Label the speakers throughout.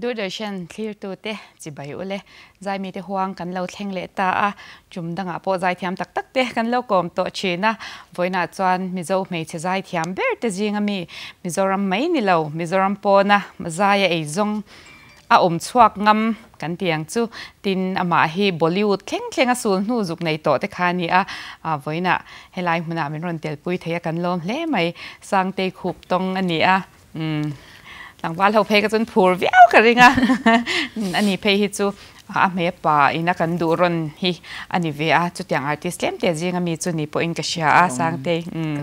Speaker 1: Doordarshan thlirtute chibai ule zaimite huang kan lo thleng leh ta a, tum dangah pawh zaithiam tak tak te kan lo kawm tawh thin a, vawiinah chuan Mizo hmeichhe zaithiam ber te zinga mi Mizoram mai ni lo Mizoram pawna zaia eizawng a awm chhuak ngam kan ti ang chu tin amah hi Bollywood thleng thleng a sul hnu zuk nei tawh te kha a ni a, vawiinah helai hmunah min rawn telpui thei a kan lawm hle mai Sangtei khup tawng a ni a. Umm tlangval ho phei ka chuan phur viau ka ring a a ni phei hi chu a hmei pa ina kan duh rawn hi a ni ve a chutiang artist tlem te zinga mi chu ni pawhin ka hria a Sangtei umm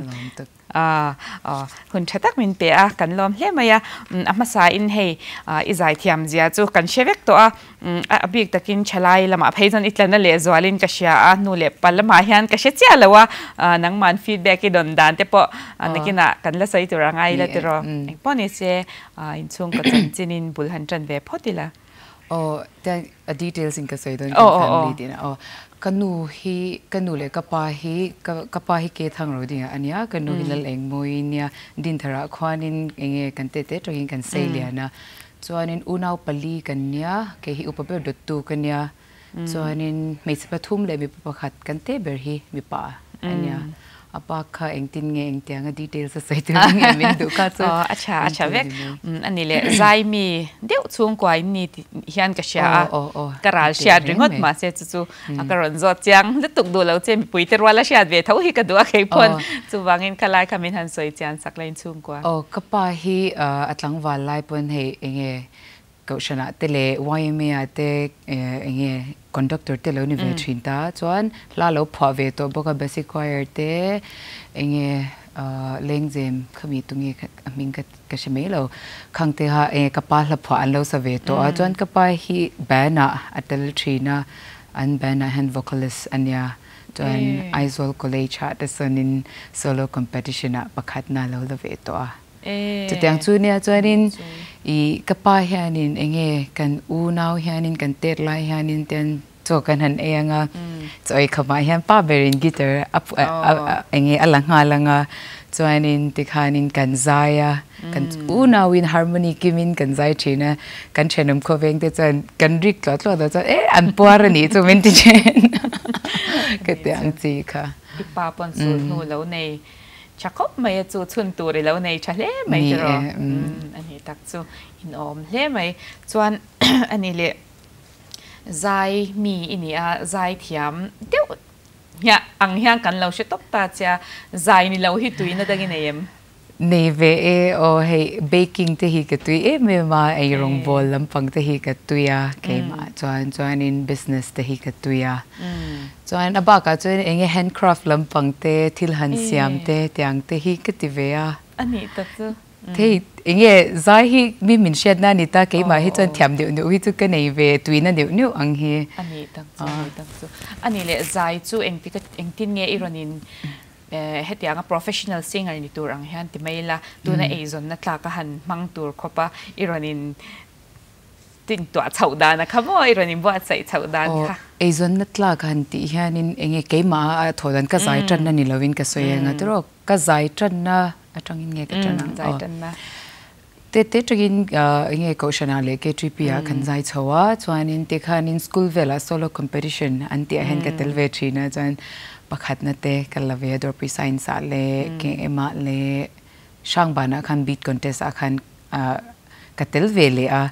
Speaker 1: aw hun tha tak min pe a kan lawm hle mai a a hmasa in hei i zaithiam zia chu kan hre vek tawh a. A bik takin thalai lamah phei chuan i tlana lehzualin ka hria a, hnu leh pa lamah hian ka hre chiah lo a, nangman feedback i dawn dan te pawh nakinah kan la sawi tur a ngai ila tiraw. Engpawh ni se inchhungkaw chanchinin bul han tan ve phawt ila.
Speaker 2: Aw, tiang a details in ka sawi dawn kan family tihna aw. Ka nu hi, ka nu leh ka pa hi, ka pa hi ke thang ro dingah a nia, ka nu hi lal engmawi nia, Dintharah khuanin enge kan tete tawngin kan sei lian a. Chuanin unau pali kan nia, kei hi upa ber dawttu ka nia. Chuanin hmeichhe pathum leh mipa pakhat kan te ber hi mipa a nia. A pa kha engtin nge engtianga details a sawi tur nge min duh kha chu.
Speaker 1: Aw a tha a tha vek. A ni leh Zaimi deuh chhungkua in ni tih hian ka hria a, ka ral hriat ringawt mahse chu chu a ka rawn zawt chiang lutuk duh lo che mipui te rual a hriat ve tho hi ka duh a kei pawn chuvangin khalai kha min han sawi chian sak la inchhungkua.
Speaker 2: Aw ka pa hi a tlangval lai pawn hei enge kohhranah te leh YMA ah te enge conductor te lo ni ve thin ta chuan hla lo phuah ve tawh bawk a basic choir te enge lengzem khami tunge a hming ka Ka hre mai lo. Khangte kha enge ka pa hla phuah an lo sa ve tawh a, chuan ka pa hi band ah a tel thin a, an band ah hian vocalist a nia, chuan Aizawl College ah te sawnin solo competition ah pakhatna a lo la ve tawh a. Chutiang chu nia chuanin ih ka pa hianin enge kan unau hianin kan tet lai hianin ten Chaw kan han ei anga, chaw ei khamah hian pa berin guitar a enge a la nghal anga, chuanin tikhanin kan zai a, kan unauin harmony kimin kan zai thin a, kan thenawm khawveng te chuan kan rik tluah tluah tawh chuan e an puar a nih chu min ti thin ka ti ang chi kha.
Speaker 1: I pa pawn sul hnu lo nei tha khawp mai a chu chhun tur i lo nei tha hle mai tiraw? A nih tak chu inawm hle mai. Chuan a ni leh. Zai mi i ni a, zai thiam deuh hian ang hian kan lo hre tawp ta che a, zai ni lo hi tuina dang i nei em?
Speaker 2: Nei ve e, aw hei baking te hi ka tui em em a, ei rawngbawl lampang te hi ka tui a keimah chuan, chuanin business te hi ka tui a, chuan a bakah chuan eng nge handcraft lampang te thil han siam te tiang te hi ka ti ve a.
Speaker 1: A nih tak chu.
Speaker 2: Thei enge zai hi mi min hriatna a ni ta, keimah hi chuan thiam deuh neuh hi chu ka nei ve, tuina neuh neuh ang hi.
Speaker 1: A nih tak chu, a nih tak chu. A nih leh zai chu engtik engtin nge i rawn in hetianga professional singer ni tur ang hian ti mai ila, tuna eizawnna tlak a han hmang tur khawp a i rawn in Tintuah chhoh dan a kha maw i rawn inbuatsaih chhoh dan kha?
Speaker 2: Aw, eizawnna tlak han tih hianin enge keimah a thawh dan ka zai tanna ni lovin ka sawi eng a tiraw? Ka zai tanna atangin nge ka tan ang?
Speaker 1: Zai tanna.
Speaker 2: Te te tangin enge Kohhranah leh KTP ah kan zai chho a, chuanin tikhanin school velah solo competition an tih ah hian ka tel ve thin a, chuan pakhatna te ka la ve a Dawrpui Science ah leh KM ah leh Hrangbanah khan beat contest ah khan ka tel ve leh a,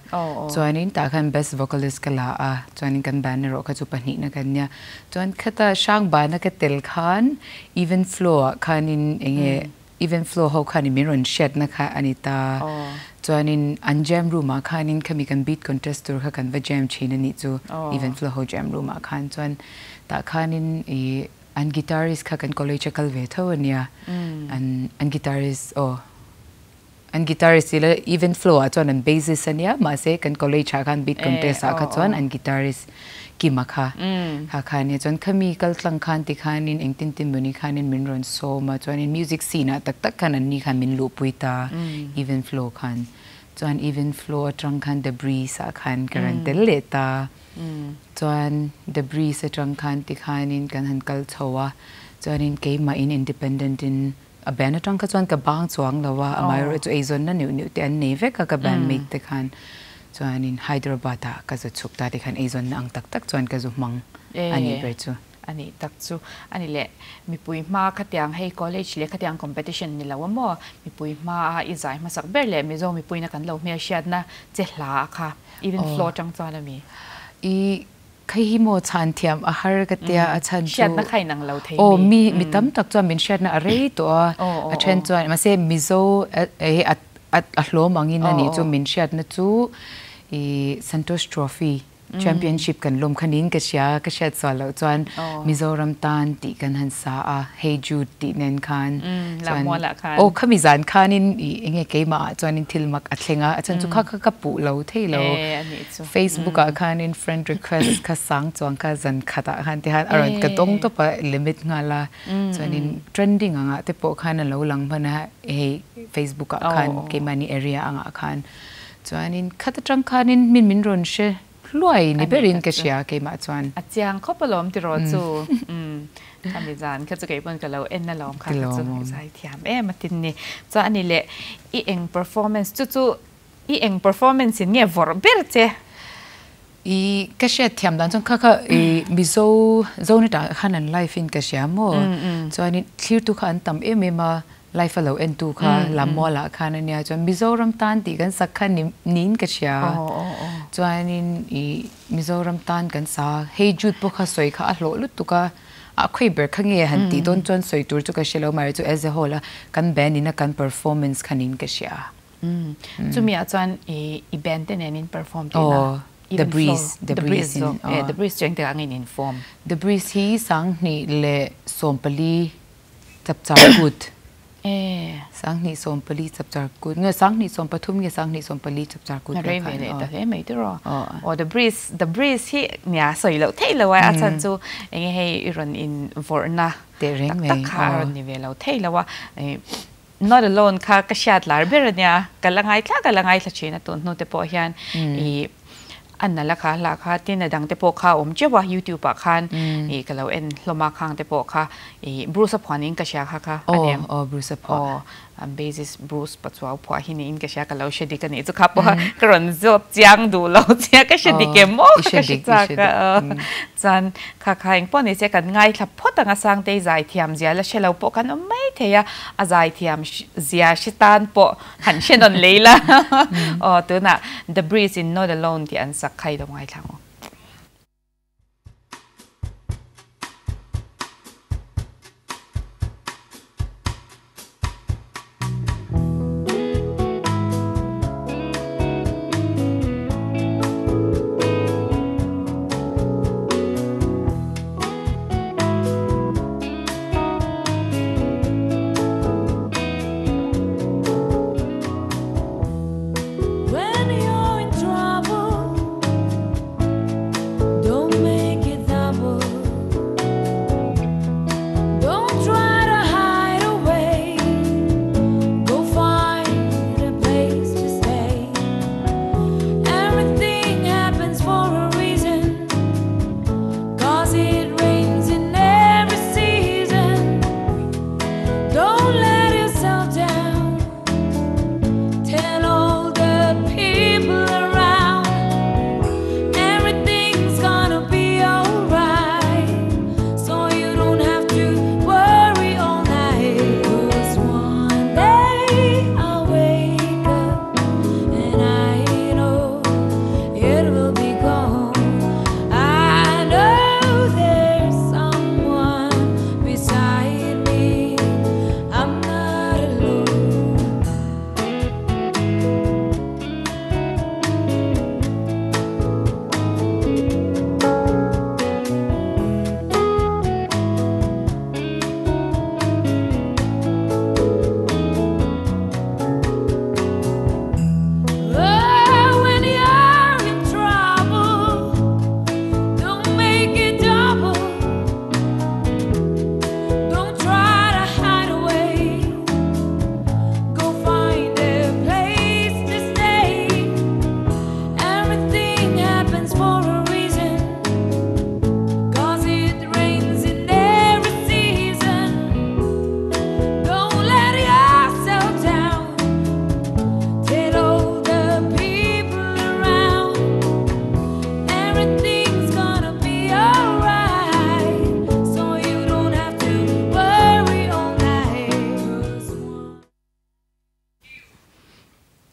Speaker 2: chuanin tah khan best vocalist ka la a, chuanin kan band erawh kha chu pahnihna kan nia. Chuan khata Hrangbana ka tel khan even flow ah khanin enge even flow ho khanin min rawn hriatna kha a ni ta. Chuanin an jam room ah khanin khami kan beat contest tur kha kan va jam thin a nih chu even flow ho jam room ah khan chuan tah khanin ih an guitarist kha kan college a kal ve tho a nia, an guitarist aw. An guitarist ila even flow ah chuan an bassist a nia mahse kan college ah khan beat contest ah kha chuan an guitarist Kima kha kha kha ania chuan khami kal tlang khan ti khanin engtin tin mawni khanin min rawn sawm a chuanin music scene ah tak tak khan an ni khan min luhpui ta even flow khan chuan even flow atang khan the breeze ah khan ka rawn tel leh ta chuan the breeze atang khan ti khanin kan han kal chho a chuanin keimah in independent in A band atang kha chuan ka bang chuang lo a, amaherawhchu eizawnna neuh neuh te an nei vek a ka band mate te khan. Chuanin Hyderabad ah ka zu chhuk ta tikhan eizawnna ang tak tak chuan ka zu hmang a nih ber chu.
Speaker 1: A nih tak chu. A ni leh, mipui hma khatiang hei college leh khatiang competition ni lo a maw? Mipui hma a i zai hmasak ber leh Mizo mipuina kan lo hmelhriatna che hla a kha even flow atang chuan a mi?
Speaker 2: I Khai hi maw chhan thiam a har ka tia a chhan chu
Speaker 1: Hriatna kha inang lo thei
Speaker 2: mi. Aw mi mi tam tak chuan min hriatna a rei tawh a, a then chuan mahse Mizo hei a a hlawm angin a nih chu min hriatna chu i Santosh Trophy Championship kan lawm kha niin ka hria ka hriat sual loh chuan Mizoram tan tih kan han sa a Hey Jude tih nen khan chuan aw khami zan khanin i enge keimah ah chuanin thil mak a thleng a a chhan chu kha kha ka puh lo thei lo. Facebook ah khanin friend request kha sang chuang kha zan khat ah khan ti khan a rawn ka dawng tawp a limit nghal a chuanin trending ang ah te pawh khan a lo lang hman a hei Facebook ah khan keimahni area ang ah khan chuanin khat atang khanin min min rawn hre hluai ni berin ka hria keimah chuan.
Speaker 1: A chiang khawp alawm tiraw chu khami zan kha chu kei pawn ka lo en alawm kha kha chu zai thiam em a tin ni chuan ani leh i eng performance chu chu I eng performance in nge vawrh ber che?
Speaker 2: I ka hriat thiam dan chuan kha kha i Mizo Zonet ah khan an live in ka hria maw? Chuanin thlirtu kha an tam em em a, live a lo entu kha Lammual ah khan a nia chuan Mizoram tan tih kan sak kha ni niin ka hria. Chuanin i Mizoram tan kan sa Hey Jude pawh kha sawi kha a hlawh lutuk a, a khawi ber kha nge han tih dawn chuan sawi tur chu ka hre lo mahse chu as a whole a kan band in a kan performance kha niin ka hria.
Speaker 1: Chumi ah chuan i band te nen in perform tih na?
Speaker 2: The Breeze,
Speaker 1: The Breeze in. The Breeze chu engtikah nge in inform?
Speaker 2: The Breeze hi Sanghnih leh Sawmpali chapchar kut. Sanghnih Sawmpali chapchar kut nge Sanghnih Sawmpathum nge Sanghnih Sawmpali chapchar kut
Speaker 1: vel khan. Rei ve leh ta hle mai tiraw. Aw The Breeze, The Breeze hi nia sawi loh theih lo a, a chhan chu enge hei i rawn in vawrhna tak tak kha a rawn ni ve lo thei lo a. Not Alone kha ka hriat lar ber a nia, ka la ngaithla ka la ngaithla thin a tun hnu te pawh hian ih a nala kha hla kha tin a dang te pawh kha a awm teuh a youtube ah khan ih ka lo en hlawm a khang te pawh kha ih Bruce a phuah niin ka hria kha kha a ni ang
Speaker 2: aw Bruce a phuah
Speaker 1: aw bassist Bruce Pachuau phuah hi niin ka hria ka lo hre dik a nih chu kha pawh ka rawn zawt chiang duh lo che ka hre dik em aw ka hre chak a chuan Kha kha engpawh ni se kan ngaithla phawt ang a Sangtei zaithiam zia la hre lo pawh kan awm mai thei a, a zaithiam zia hre tan pawh han hre nawn lei la. Aw tunah The Breeze in Not Alone tih an sak kha i lo ngaithla ang u.
Speaker 3: When you're in trouble.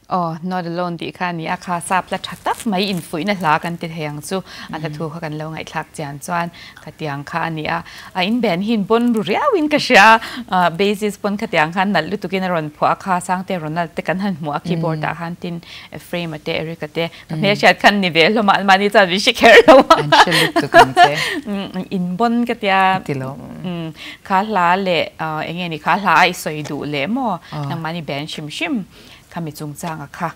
Speaker 1: Aw, Not Alone tih kha a ni a, kha sap hla tha tak mai infuihna hla kan ti thei ang chu. A hla thu kha kan lo ngaihthlak chian chuan khatiang kha a ni a. A inben hi inbawn ru riauin ka hria a, bassist pawn khatiang khan nalh lutukin a rawn phuah a, kha Sangte Ronald te kan han hmuh a keyboard ah khan tin Ephraim-a te Eric-a te ka hmelhriat khan ni ve hlawm a, anmahni chuan min hre kher lo a.
Speaker 2: An hre lutuk ang che.
Speaker 1: Inbawn ka tia.
Speaker 2: Ti lo.
Speaker 1: Kha hla leh eng nge ni kha hla a i sawi duh leh maw nangmahni band hrim hrim Khami chungchanga kha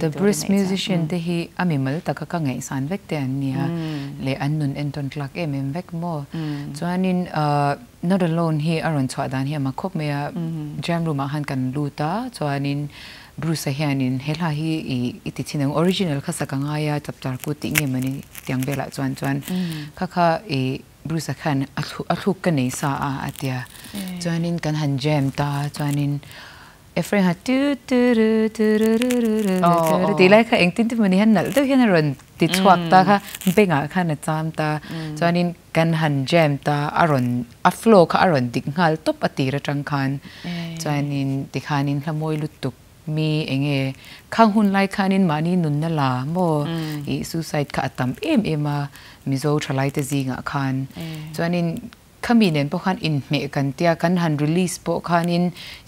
Speaker 2: The Bruce musician te hi a mimal taka ka ngaihsan vek te an nia leh an nun entawn tlak em em vek maw. Chuanin Not Alone hi a rawn chhuah dan hi a mak khawp mai a, jam room ah khan kan lut a, chuanin Bruce-a hianin he hla hi i ti chhin ang, original kha sak a ngai a, chapchar kut tih nge mawni tiang velah chuan chuan kha kha i Bruce-a khan a thluk ka nei sa a a ti a, chuanin kan han jam ta a, chuanin Ephraim kha tu tu ru tu ru ru ru ru tu ru tih lai kha engtin te mawni hian nalh deuh hian a rawn ti chhuak ta kha bengah khan a cham ta, chuanin kan han jam ta a rawn a flow kha a rawn dik nghal tawp a tir atang khan, chuanin tikhanin hla mawi lutuk Mi enge khang hun lai khanin mahni nunna la maw ih suicide kha a tam em em a Mizo thalaite zingah khan chuanin khami nen pawh khan inhmeh kan tia kan han release pawh khanin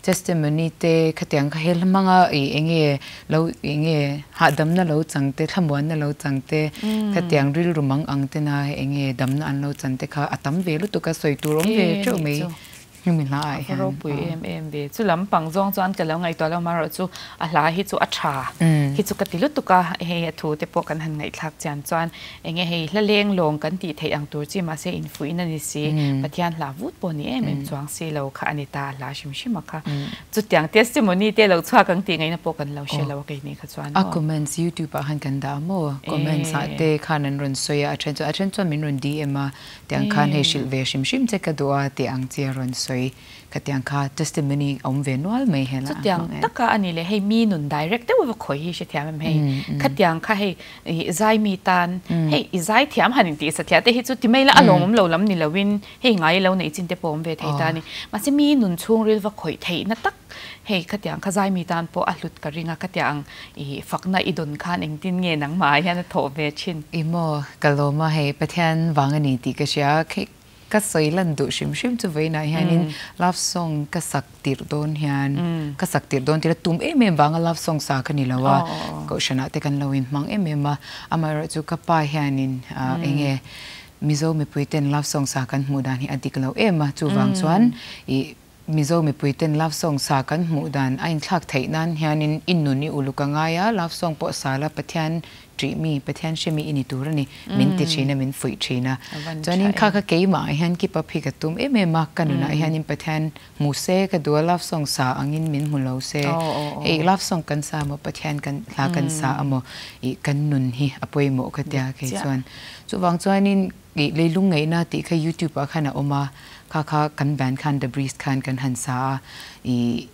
Speaker 2: testimony te khatiang kha hel hmanga ih enge lo enge hahdamna lo chang te thlamuanna lo chang te khatiang rilru mang ang tena enge damna an lo chan te kha a tam ve lutuk a sawi tur awm ve teuh mai. Hemi hla ah hian.
Speaker 1: A ropui em em ve. Chu lampang zawng chuan ka lo ngaihtuah lo marawh chu a hla hi chu a tha hi chu ka ti lutuk a, hei a thu te pawh kan han ngaihthlak chian chuan enge hei hla leng lawng kan tih theih ang tur chi mahse infuihna ni si Pathian hla vut pawh ni em em chuang si lo kha a ni ta a hla hrim hrim a kha. Chutiang testimony te lo chhuak ang tih ngaihna pawh kan lo hre lo a keini kha chuan
Speaker 2: maw. A comments youtube ah khan kan dah a maw? Comments ah te khan an rawn sawi a, a then chuan a then chuan min rawn DM a. Tiang khan hei hrilh ve hrim hrim che ka duh a tih ang chi a rawn sawi. Khatiang kha testimony a awm ve nual mai hela.
Speaker 1: Chutiang taka a ni le hei mi nun direct deuh va khawi hi hrethiam em hei. Khatiang kha hei i zai mi tan hei i zai thiam han intih sathiah te hi chu ti mai la a lawmawm lo lam ni loin hei ngai lo neih chin te pawh awm ve thei ta a ni. Mahse mi nun chhungril va khawih theihna tak Hei khatiang kha zaimi tan pawh a hlut ka ring a, khatiang i fakna i dawn khan engtin nge nangmah ah hian a thawh ve thin?
Speaker 2: I maw, ka lawm a, hei Pathian vang a ni tih ka hria a, khi ka sawi lan duh hrim hrim chu vawiinah hianin love song ka sak tirh dawn hian ka sak tirh dawn tir a, tum em em vanga love song sa ka ni lo a, kohhranah te kan lo inhmang em em a, amaherawhchu ka pa hianin eng nge Mizo mipuiten love song sa kan hmuh dan hi a dik lo em a, chuvang chuan i Mizo mipuiten love song sa kan hmuh dan a inthlak theih nan hianin i nun i uluk a ngai a, love song pawh sa la Pathian ṭih mi, Pathian hre mi i ni tur a ni, min ti ṭhin a, min fuih ṭhin a. Chuanin kha kha keimah ah hian keep up hi ka tum em em a, ka nunah hianin Pathian hmu se ka duh a, love song sa angin min hmu lo se, hei love song kan sa maw, Pathian kan hla kan sa a maw, ih kan nun hi a pawimawh ka tia kei chuan. Chuvang chuanin Ih leilung ngaihna tih kha youtube ah khan a awm a, kha kha kan band khan The Breeze khan kan han sa a, ih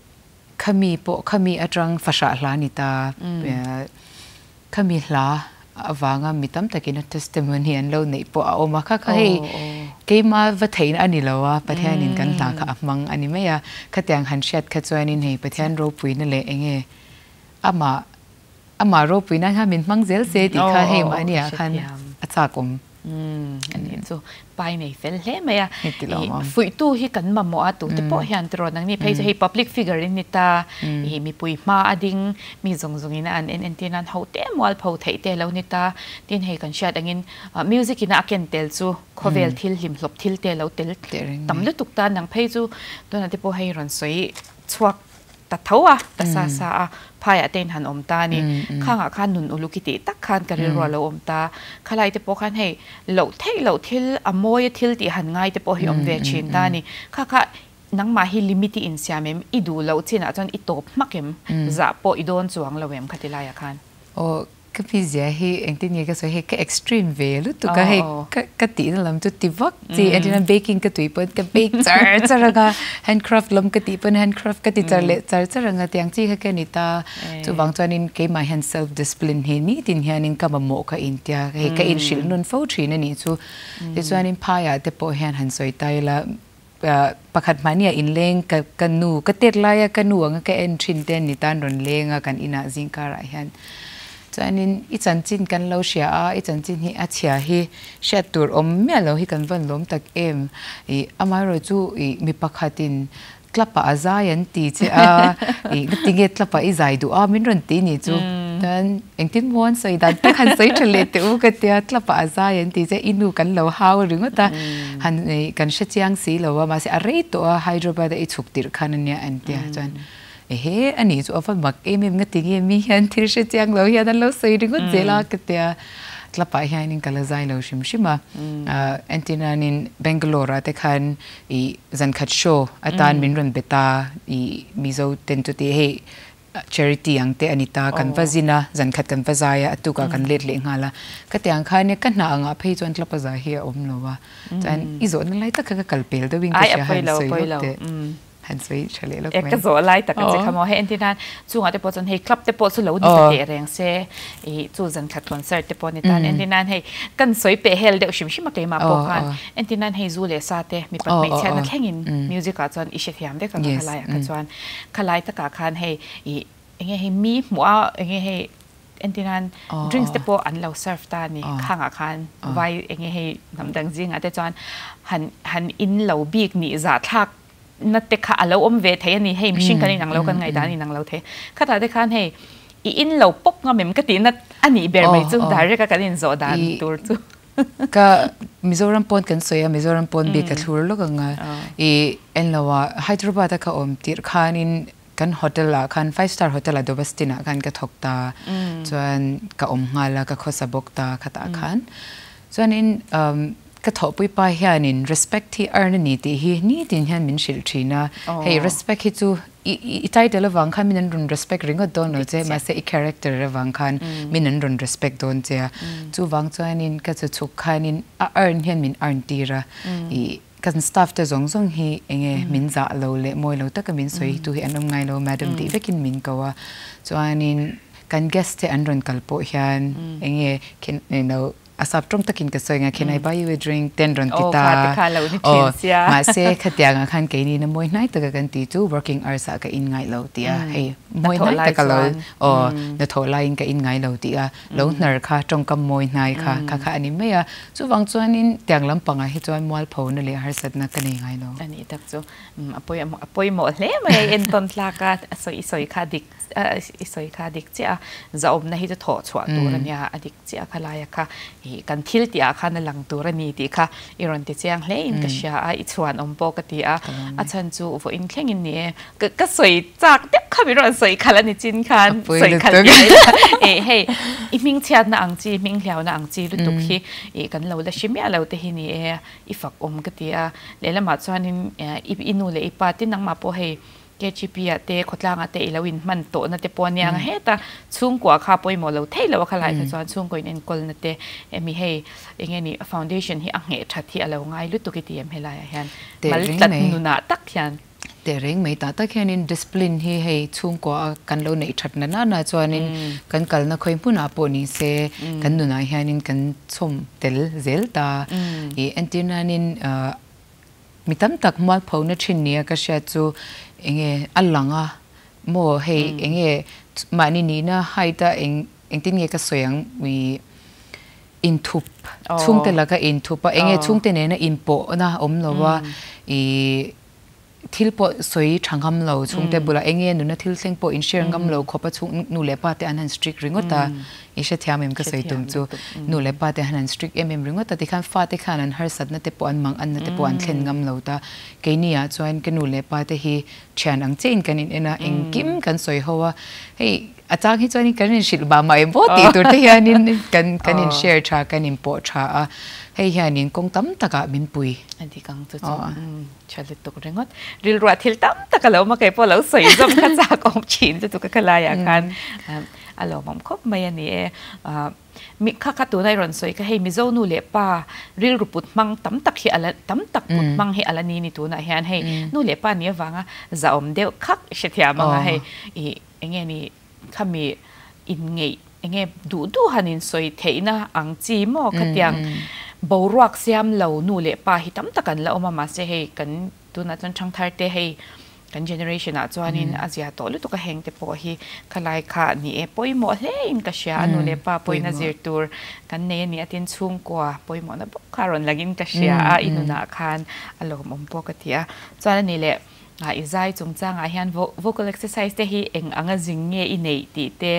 Speaker 2: khami pawh khami atang fahrah hla ni ta, khami hla avanga mi tam takin a testimony an lo neih pawh a awm a, kha kha hei keima va theihna a ni lo a, Pathianin kan hla kha a hmang a ni mai a, khatiang han hriat kha chuanin hei Pathian ropuina leh enge amah Amah ropui nan khan min hmang zel se tih kha hei mahni ah khan a chak awm.
Speaker 1: Ani chu pai nei fel hle mai a. Fuihtu hi kan mamawh a tute pawh hian tiraw nangni phei chu hei public figure in ni ta i mipui hma a ding mi zawng zawng in a an en entir nan ho te mual pho theih te lo ni ta tin hei kan hriat angin music in a ken tel chu khawvel thil hlimhlawp thil te lo tel tam lutuk ta nang phei chu tunah te pawh hei rawn sawi chhuak ta tho a, ta sa sa a, phaiah te in han awm ta a ni. Khangah khan nun uluk i tih tak khan ka rilru a lo awm ta. Khalai te pawh khan hei loh theih loh thil a mawi a thil tih han ngai te pawh hi awm ve thin ta a ni. Kha kha nangmah hi limit i insiam em? I duh loh chinah chuan i tawp hmak em? Zah pawh i dawn chuang lo em khatilaiah khan?
Speaker 2: Aw, Ka mizia hi engtin nge ka sawi hei ka extreme ve lutuk a hei ka ka tihna lam chu ti vak chi entirna baking ka tui pawn ka bake char char anga handcraft lam ka tih pawn handcraft ka ti char leh char char anga tiang chi kha ka ni ta chuvang chuanin keimah hian self discipline hi nitin hianin ka mamawh ka intia hei ka inhrilh nun fo thin a nih chu tichuanin phaiah te pawh hian han sawi ta ila. Pakhat mahnia inleng ka ka nu ka tet laia ka nu anga ka en thin te ni tan rawn leng a kan inah zingkarah hian chuanin i chanchin kan lo hria a i chanchin hi a chhia hi hriat tur awm miah lo hi kan van lawm tak em ih amaherawh chu ih mi pakhatin club ah a zai an ti che a ih ngatinge club ah i zai duh a min rawn ti ni chu chuan Engtin maw an sawi dan tak han sawi tha leh teh u ka tia, club ah a zai an ti che, i nu kan lo hau ringawt a, han kan hre chiang si lo a, mahse a rei tawh a, Hyderabad a i chhuk tirh khan ania an tia chuan ehe a nih chu a va mak em em ngati nge mi hian thil hre chiang lo hian an lo sawi ringawt zel a ka tia, club ah hianin ka la zai lo hrim hrim a, entinanin Bangalore ah te khan i zankhat show atan min rawn bet a, i Mizo ten chuti hei Charity ang te a ni ta, kan va zin a, zan khat kan va zai a, a tukah kan let leh nghal a. Ka ti ang khan ka hna angah phei chuan tlapa zai hi a awm lo a, chuan i zawhna lai tak kha ka kal pel deuhin ka hria han sawi lawk teh, han sawi tha leh lawk mai.
Speaker 1: Ka zawh lai tak a che kha maw, hei entir nan chungah te pawh chuan hei club te pawh chu lo ni ta teh reng se, ih chu zan khat concert te pawh a ni tan, entir nan hei kan sawi peh hel deuh hrim hrim a keimah pawh khan, entir nan hei zu leh sa te mipat hmeichhiatna thlengin music ah chuan i hrethiam vek ang a khalaiah kha chuan. Khalai takah khan hei ih enge hei mi hmuh a enge hei entir nan drinks te pawh an lo serve ta a ni khangah khan vai enge hei hnam dang zingah te chuan han han in lo bik nih zah thlak na te kha a lo awm ve thei a ni hei mihring kan inang lo kan ngaihdan inang lo thei khatah te khan hei i in lo pawp ngam em ka tihna a nih ber mai chu direct a kan inzawh dan tur chu.
Speaker 2: Ka Mizoram pawn kan sawi a, Mizoram pawn bik ka thlur lawk ang a. I en lo a, Hyderabad a ka awm tirh khanin kan hotel ah khan five star hotel ah Dobastin ah khan ka thawk ta. Chuan ka awm nghal a, ka khawsa bawk ta khatah khan. Chuanin ka thawhpui pa hianin respect hi earn a ni tih hi nitin hian min hrilh thin a. Hei respect hi chu I title avang khan min an rawn respect ringawt dawn lo che, mahse i character avang khan min an rawn respect dawn che a. Chuvang chuanin ka chu chhuk khanin a earn hian min earn tir a. I kan staff te zawng zawng hi enge min zah lo leh mawi lo taka min sawi tu hi an awm ngai lo, madam tih vekin min ko a. Chuanin kan guest te an rawn kal pawh hian enge you A sap tawng takin ka sawi nga, Can I buy you a drink? Ten rawn ti ta.
Speaker 1: Aw, kha te kha lo ni thin sia.
Speaker 2: Mahse, khatiang ah khan keini na mawi hnai taka kan ti chu working hours ah ka in ngai lo ti a, hei mawi hnai taka lo, aw, na thawh laiin ka in ngai lo ti a, lo hnar kha tawngkam mawi hnai kha, kha kha a ni mai a. Chuvang chuanin tiang lampangah hi chuan mualphona leh harsatna ka nei ngai lo.
Speaker 1: A nih tak chu a pawimawh hle mai a, i entawn tlak a, a sawi i sawi kha dik, i sawi kha dik chiah a, zahawmna hi chu thawh chhuah tur a nia, a dik. Chiah kha laia kha ih kan thil tih ah khan a lang tur a ni tih kha i rawn ti chiang hle in ka hria a, i chhuan awm pawh ka ti a, a chhan chu vawiin thleng in ni e, ka ka sawi chak deuh kha min rawn sawi khalh a ni chin khan sawi khalh tih ai la ih hei i hming chhiatna ang chi hming hliauna ang chi lutuk hi ih kan lo la hre miah lo te hi ni e, i fak awm ka ti a, lehlamah chuanin i nu leh i pa te nangmah pawh hei KGP ah te khawtlang ah te i lo in hman tawh na te pawh ania ang heta chhungkua kha pawimawh lo thei lo a khalai kha chuan chhungkaw in enkawl na te emi hei enge ni foundation hi a ngheh that hi a lo ngai lutuk i ti em helai ah hian mal tlat nun ah tak hian.
Speaker 2: Teh reng mai tah tak hian in discipline hi hei chhungkua a kan lo neih that na nana chuan in kan kalna khawi hmun ah pawh ni se kan nun ah hian in kan chhawm tel zel ta i entir nan in Mi tam tak mualphona thin nia ka hriat chu enge a lang a maw hei enge mahni nihna height a eng engtin nge ka sawi ang i inthup chhungte laka inthup a enge chhungte nena inpawhna awm lo a i thil pawh sawi tha ngam lo chhungte bulah enge nuna thil thleng pawh in share ngam lo khawp a chhung nu leh pa te an han strict ringawt a. I hrethiam em ka sawi tum chu nu leh pa te han an strict em em ringawt a tikhan fate khan an harsatna te pawh an mang anna te pawh an thlen ngam lo ta. Keini ah chuan ka nu leh pa te hi thian ang chiah in kan in en a, engkim kan sawi ho a, hei a chang hi chuan kan in hrilh mah mah em maw tih tur te hianin kan kan in share tha kan in pawh tha a, hei hianin kawng tam takah min pui.
Speaker 1: A dik ang chu chu tha lutuk ringawt. Rilruah thil tam tak a lo awm a, keipawh lo sawi zawm kha chak awm thin lutuk a khalaiah khan. A lawmawm khawp mai a ni e. Mi kha kha tuna i rawn sawi kha hei Mizo nu leh pa rilru put hmang tam tak hi ala tam tak put hmang hi ala ni ni tunah hian hei nu leh pa nih avanga zahawm deuh khak i hrethiam anga hei i enge ni khami inngeih enge duh duh han insawi theihna ang chi maw khatiang boruak siam lo nu leh pa hi tam tak an la awm a mahse hei kan. Tunah chuan thangthar te hei kan generation ah chuanin a zia tawh lutuk a heng te pawh hi khalai kha ni e pawimawh hle in ka hria a nu leh pa pawhin a zir tur kan nei a ni a tin chhungkua pawimawhna bawk kha rawn langin ka hria a i nunah khan a lawmawm pawh ka ti a chuan a ni leh i zai chungchangah hian vocal exercise te hi eng anga zing nge i neih tih te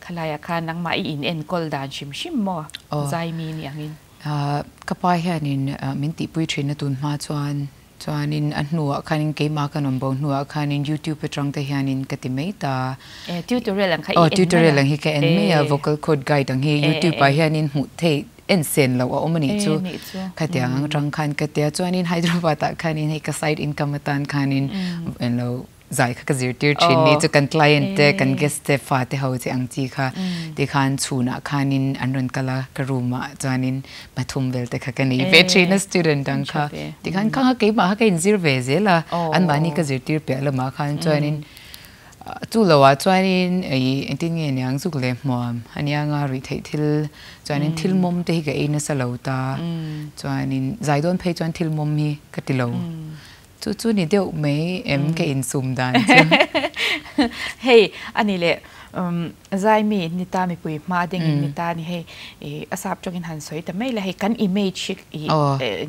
Speaker 1: khalaiah khan nangmah i in enkawl dan hrim hrim maw zai mi ni angin.
Speaker 2: Ka pa hianin min tihpui thin a tun hma chuan Chuanin a hnuah khanin keimah kan awm bo hnuah khanin YouTube atang te hianin ka ti mai ta.
Speaker 1: Eh, tutorial ang kha i en mai a.
Speaker 2: Aw, tutorial ang hi ka en mai a, vocal cord guide ang hi YouTube ah hianin hmuh theih en sen loh a awm a nih chu. Khatiang ang atang khan ka tia. Chuanin Hyderabad ah khanin hei ka side income atan khanin englo Zai kha ka zirtir thin ni chu kan client te kan guest te fa te ho che ang chi kha tikhan chhunah khanin an rawn kal a ka room ah chuanin pathum vel te kha ka nei ve thin a student ang kha tikhan kha keimah kha ka inzir ve zel a anmahni ka zirtir piah lamah khan chuanin chu lo ah chuanin ih engtin nge niang zuk leh hmuam ania nga ruih theih thil chuanin thil mawm te hi ka ei nasa lo ta chuanin zai dawn phei chuan thil mawm hi ka ti lo. Chu chu ni deuh mai em ka insum dan chu.
Speaker 1: Hei a ni leh Zaimi ni ta mipui hma ding in ni ta ni hei a sap tawngin han sawi ta mai la hei kan image hi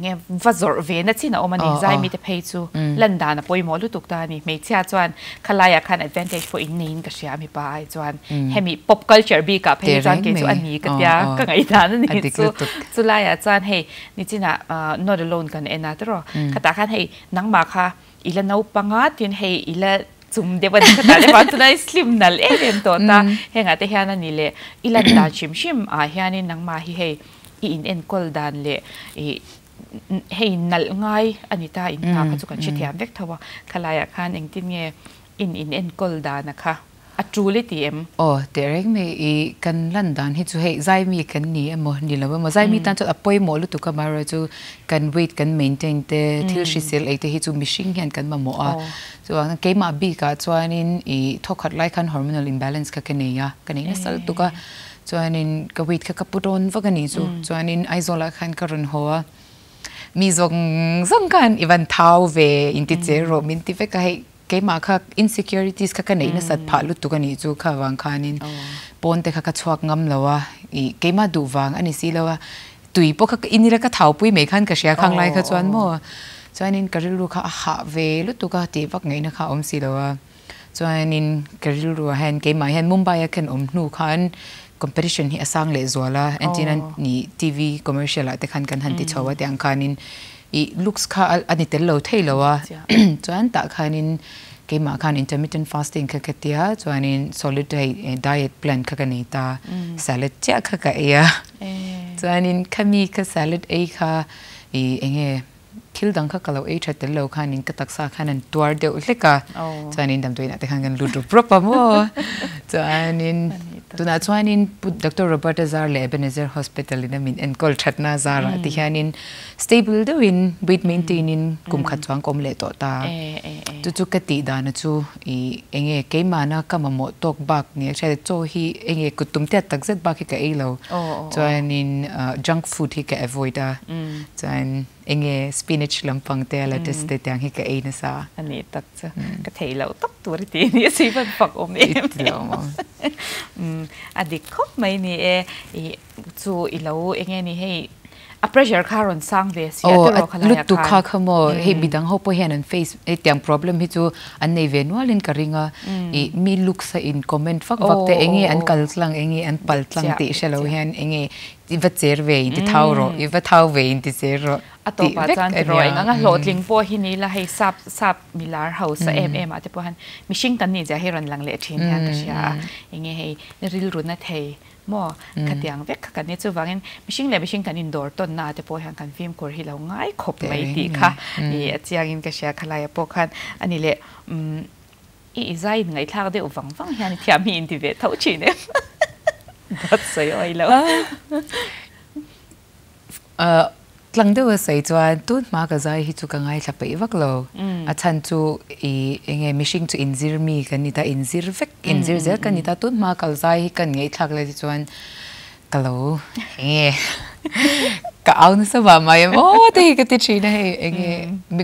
Speaker 1: nge va zawrh ve na chin a awm a ni Zaimi te phei chu lan dan a pawimawh lutuk ta a ni hmeichhia chuan khalaiah khan advantage pawh in neiin ka hria a mipa ai chuan hemi pop culture bikah phei chuan kei chu a ni ka tia ka ngaihdan a ni chu chulaiah chuan hei Nichinah Not Alone kan en a tiraw? Khatah khan hei nangmah kha i la naupang a tin hei i la chum deuh a ni khatah te vang chuan i slim nalh em em tawh ta. Hengah te hian a ni leh i lan dan hrim hrim ah hianin nangmah hi hei i in enkawl dan leh i hei nalh ngai a ni ta in hna kha chu kan hrethiam vek tho a. Khalaiah khan engtin nge in in enkawl dan a kha? A tul i ti em?
Speaker 2: Aw, teh reng mai i kan lan dan hi chu hei zaimi kan ni emaw ni lo emaw zaimi tan chuan a pawimawh lutuk a amaherawhchu kan weight kan maintain te thil hrisel ei te hi chu mihring hian kan mamawh a chuan keimah bikah chuanin i thawkhat lai khan hormonal imbalance kha ka nei a ka nei nasa lutuk a chuanin ka weight kha ka pu dawn vak a nih chu chuanin Aizawlah khan ka rawn haw a mi zawng zawng khan i van thau ve inti che rawh min ti vek a hei Keimah kha insecurities kha ka neih nasat phah lutuk a nih chu kha vang khanin pawn te kha ka chhuak ngam lo a, ih keimah duh vang a ni si lo a, tui pawh kha in ila ka thau pui mai khan ka hria khang lai kha chuan maw chuanin ka rilru kha a hah ve lutuk a tih vak ngaihna kha a awm si lo a, chuanin ka rilru ah hian keimah hian Mumbai a khen awm hnu khan competition hi a sang leh zual a, entirna ni TV commercial ah te khan kan han ti chho a tiang khanin I looks kha a ni tel lo thei lo a, chuan tah khanin keimah khan intermittent fasting kha ka tia chuanin solid hei diet plan kha ka nei ta, salad chiah kha ka ei a, chuanin khami ka salad ei kha i enge thil dang kha ka lo ei tha tel lo khanin ka taksa khan an tuar deuh hlek a, chuanin damdawiinah te khan kan lut rup rup a maw, chuanin tunah chuanin Pu Doctor Robert a zar leh Ebenezer Hospital in a min enkawl thatna zarah ti hianin Stable deuhin weight maintain in kum khat chuan ka awm leh tawh ta. Chu chu ka tih dana chu i enge keimahna ka mamawh tawk bak nia hriat chaw hi enge kut tum tiat tak zet bak hi ka ei lo. Chuanin junk food hi ka avoid a. Chuan enge spinach lampang te lettuce te tiang hi ka ei nasa.
Speaker 1: A nih tak chu ka thei loh tak tur i ti nia si van fak awm em em. A dik khawp mai ni e. Chu i lo enge ni hei a pressure kha rawn sang ve sia
Speaker 2: te rawh kha lai ah khan. Kha kha maw hei midang ho pawh hian an face hei tiang problem hi chu an nei ve nual in ka ring a i mi looks a in comment vak vak te enge an kal tlang enge an pal tlang tih hre lo hian enge i va cher ve in ti thau rawh i va thau ve in ti cher rawh
Speaker 1: A tawpah chuan ti rawh eng anga hlawhtling pawh hi ni la hei sap sap milar hausa em em ah te pawh hian mihring kan nih zia hi rawn lang leh thin hian ka hria a enge hei rilru na thei Maw? Khatiang vek kha kan ni. Chuvangin mihring leh mihring kan indawr tawnna te pawh hian kan fimkhur hi lo ngai khawp mai tih kha i a chiangin ka hria khalaia pawh khan a ni leh i i zai in ngaihthlak deuh vang vang hian i thiam hi inti ve tho thin em? Dawt sawi awi lo.
Speaker 2: Tlang deuh a sawi chuan tun hma ka zai hi chu ka ngaithla peih vak lo. A chhan chu i enge mihring chu inzir mi kan ni ta, inzir vek, inzir zel kan ni ta. Tun hma kal zai hi kan ngaihthlak lai te chuan ka lo enge Ka au nasa mah mah em aw te hi ka ti thin a hei enge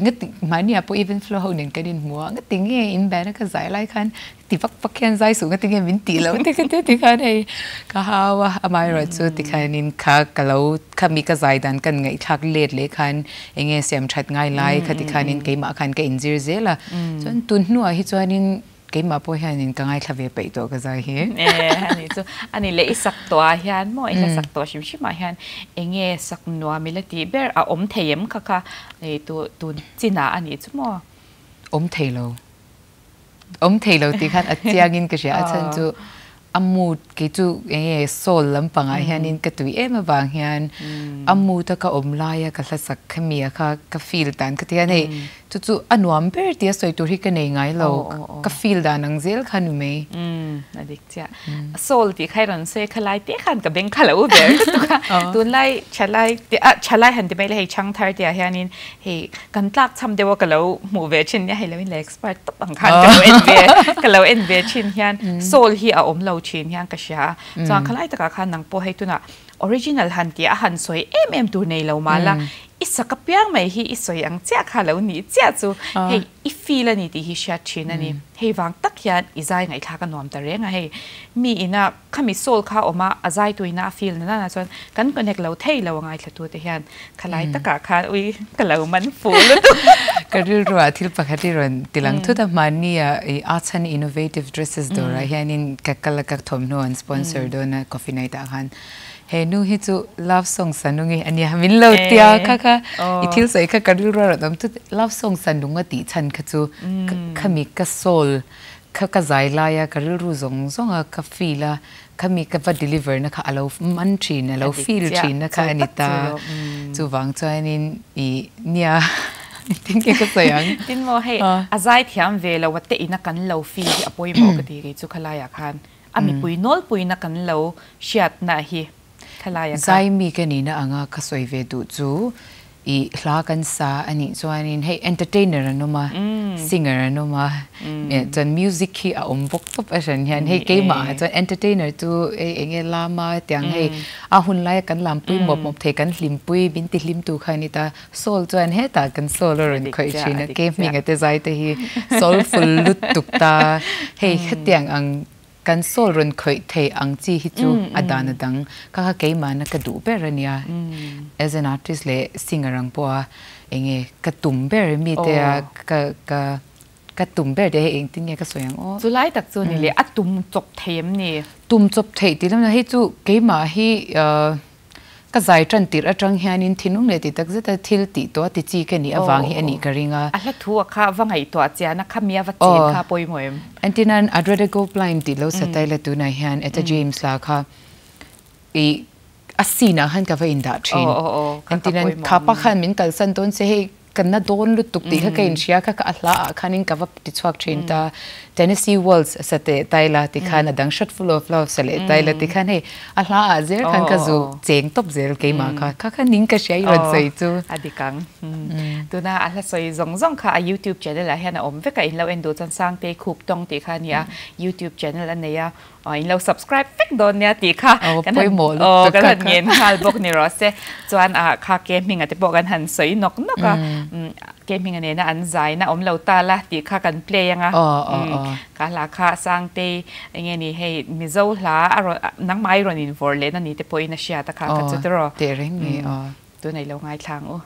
Speaker 2: nga ti mahni ah pawh even flow ho nen kan inhmu a nga ti nge in band a ka zai lai khan ti vak vak hian zai suh nga ti nge min tih loh te ka ti tikhan hei ka hau a amaherawhchu tikhanin kha ka lo khami ka zai dan kan ngaihthlak let leh khan enge siam that ngai lai kha tikhanin keimah khan ka inzir zel a chuan tun hnuah hi chuanin Keimah pawh hianin ka ngaithla ve peih tawh ka zai hi.
Speaker 1: E, ani chu. Ani leh i sak tawh ah hian maw i hla sak tawh hrim hrim ah hian enge sak nuam ila tih ber a awm thei em kha kha ei tu tun chin ah ani chu maw?
Speaker 2: Awm thei lo. Awm thei lo tih khan a chiang in ka hria a chhan chu A mood kei chu enge soul lampangah hianin ka tui em avang hian a mood a ka awm laia ka hla sak khami a kha ka feel dan ka ti hian hei chu chu a nuam ber tia sawi tur hi ka nei ngai lo ka feel dan ang zel kha ni mai.
Speaker 1: A dik chiah. Soul tih kha i rawn sawi kha lai te khan ka beng kha lo ber lutuk a. Tunlai thalai te a thalai han ti mai la hei changthar te ah hianin Hei kan tlak cham deuh a ka lo hmuh ve thin nia hei lo in la expert tawp ang khan ka lo en ve ka lo en ve thin hian soul hi a awm lo thin hian ka hria a chuan khalai takah khan nang pawh hei tunah original han tih a han sawi em em tur nei lo mah la i sak apiang mai hi i sawi ang chiah kha lo nih chiah chu hei i feel a ni tih hi hriat thin a ni hei vang tak hian i zai ngaihthlak a nuam ta reng a hei mi ina khami soul kha awm a a zai tuina a feel na nana chuan kan connect lo thei lo a ngaithla te hian Khalai takah khan ui ka lo man fuh lutuk.
Speaker 2: Ka rilruah thil pakhat i rawn tilang thut a, hmanni ah i Arts and Innovative Dresses dawrah hianin ka kal a, ka thawmhnaw an sponsor dawn a coffee night ah khan. He nu hi chu love song sa nung i a nia, min lo tia kha kha i thil sawi kha ka rilruah rawn awm thut. Love song sa nung a tih chhan kha chu khami ka soul kha ka zai lai a, ka rilru zawng zawng a, ka feel a, Khami ka va deliver na kha a lo man thin, a lo feel thin na kha a ni ta. Chuvang chuanin i nia tinge ka sawi ang.
Speaker 1: Tin maw hei a zai thiam ve lo a te ina kan lo feel hi a pawimawh ka ti kei chu khalaiah khan a mipui nawlpuina kan lo hriatna hi khalaiah khan.
Speaker 2: Zai mi ka nihna anga ka sawi ve duh chu I hla kan sa a nih chuanin hei entertainer an awm a, singer an awm a, chuan music hi a awm bawk tawp a hran hian hei keimah ah chuan entertainer chu hei eng nge lama tiang hei a hun laia kan lampui mawp mawp thei kan hlimpui min ti hlim tu kha a ni ta, soul chuan hetah kan soul a rawn khawih thin a, ke hminga te zai te hi soulful lutuk ta, hei hetiang ang Kan soul rawn khawih thei ang chi hi chu a dan a dang. Kha kha keimahna ka duh ber a nia. As an artist leh singer ang pawha enge ka tum ber mite a ka ka ka tum ber te hei engtin nge ka sawi ang aw.
Speaker 1: Chu lai tak chu ni leh a tum chawp thei em ni?
Speaker 2: Tum chawp theih tih lamah hei chu keimah hi Ka zai tan tirh atang hianin thinlung leh ti tak zeta thil tih tawh a ti chi ka nih avang hi a nih ka ring a.
Speaker 1: A hla thu a kha va ngaihtuah chian a, khami a va chen kha pawimawh em?
Speaker 2: Entirnan, I'd rather go blind tih lo satai la tunah hian Etta James la kha i a scene ah khan ka va indah thin. Entirnan, kha pa khan min kalsan dawn se hei Ka na dawn lutuk tih kha ka inhria kha ka a hla ah khanin ka va ti chhuak thin ta. Tennessee Waltz sa teh tai la ti khan a dang Shot Full of Love sa leh tai la ti khan hei a hla ah zel khan ka zu cheng tawp zel keimah kha. Kha kha ning ka hria i rawn sawi chu.
Speaker 1: A dik ang. Tuna a hla sawi zawng zawng kha a YouTube channel ah hian a awm vek a, in lo en duh chuan Sangtei Khup Tawng tih kha a ni a, YouTube channel a nei a. Aw in lo subscribe vek dawn nia tih kha kan han aw kan han ngen nghal bawk ni rawh se. Chuan ah kha ke hminga te pawh kan han sawi nawk nawk a, ke hminga nena an zaina awm lo ta la tih kha kan play anga. Ka hla kha Sangtei enge ni hei Mizo hla a rawn nangmah i rawn invawrh lehna ni te pawhin a hriat a kha kha chu tiraw.
Speaker 2: Tehreng mai aw.
Speaker 1: Tunah i lo ngaithla ang u.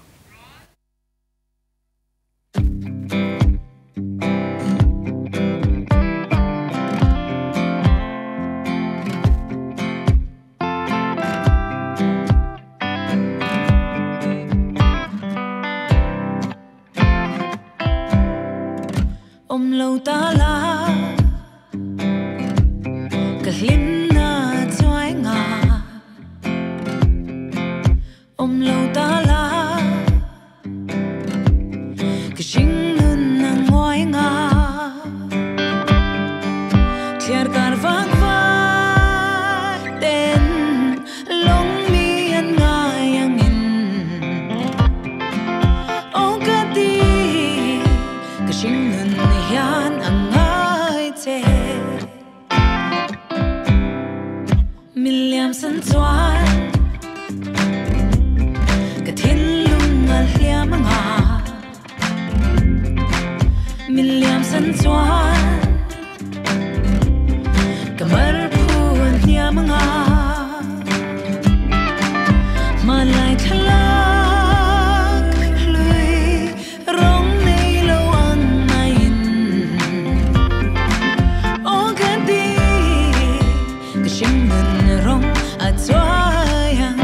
Speaker 3: Awm lo ta la ka hlimna chuai nga Awm lo ta la ka hring nun a nguai nga Thliar kar vak vak ten lawng mi an ngai angin Aw ka ti ka hring nun hian a ngai che Min liam san chuan. chuan ka mar phu an hniam anga hmanlai thlalak hlui rawng nei lo ang maiin aw ka ti ka hringnun rawng a chuai ang.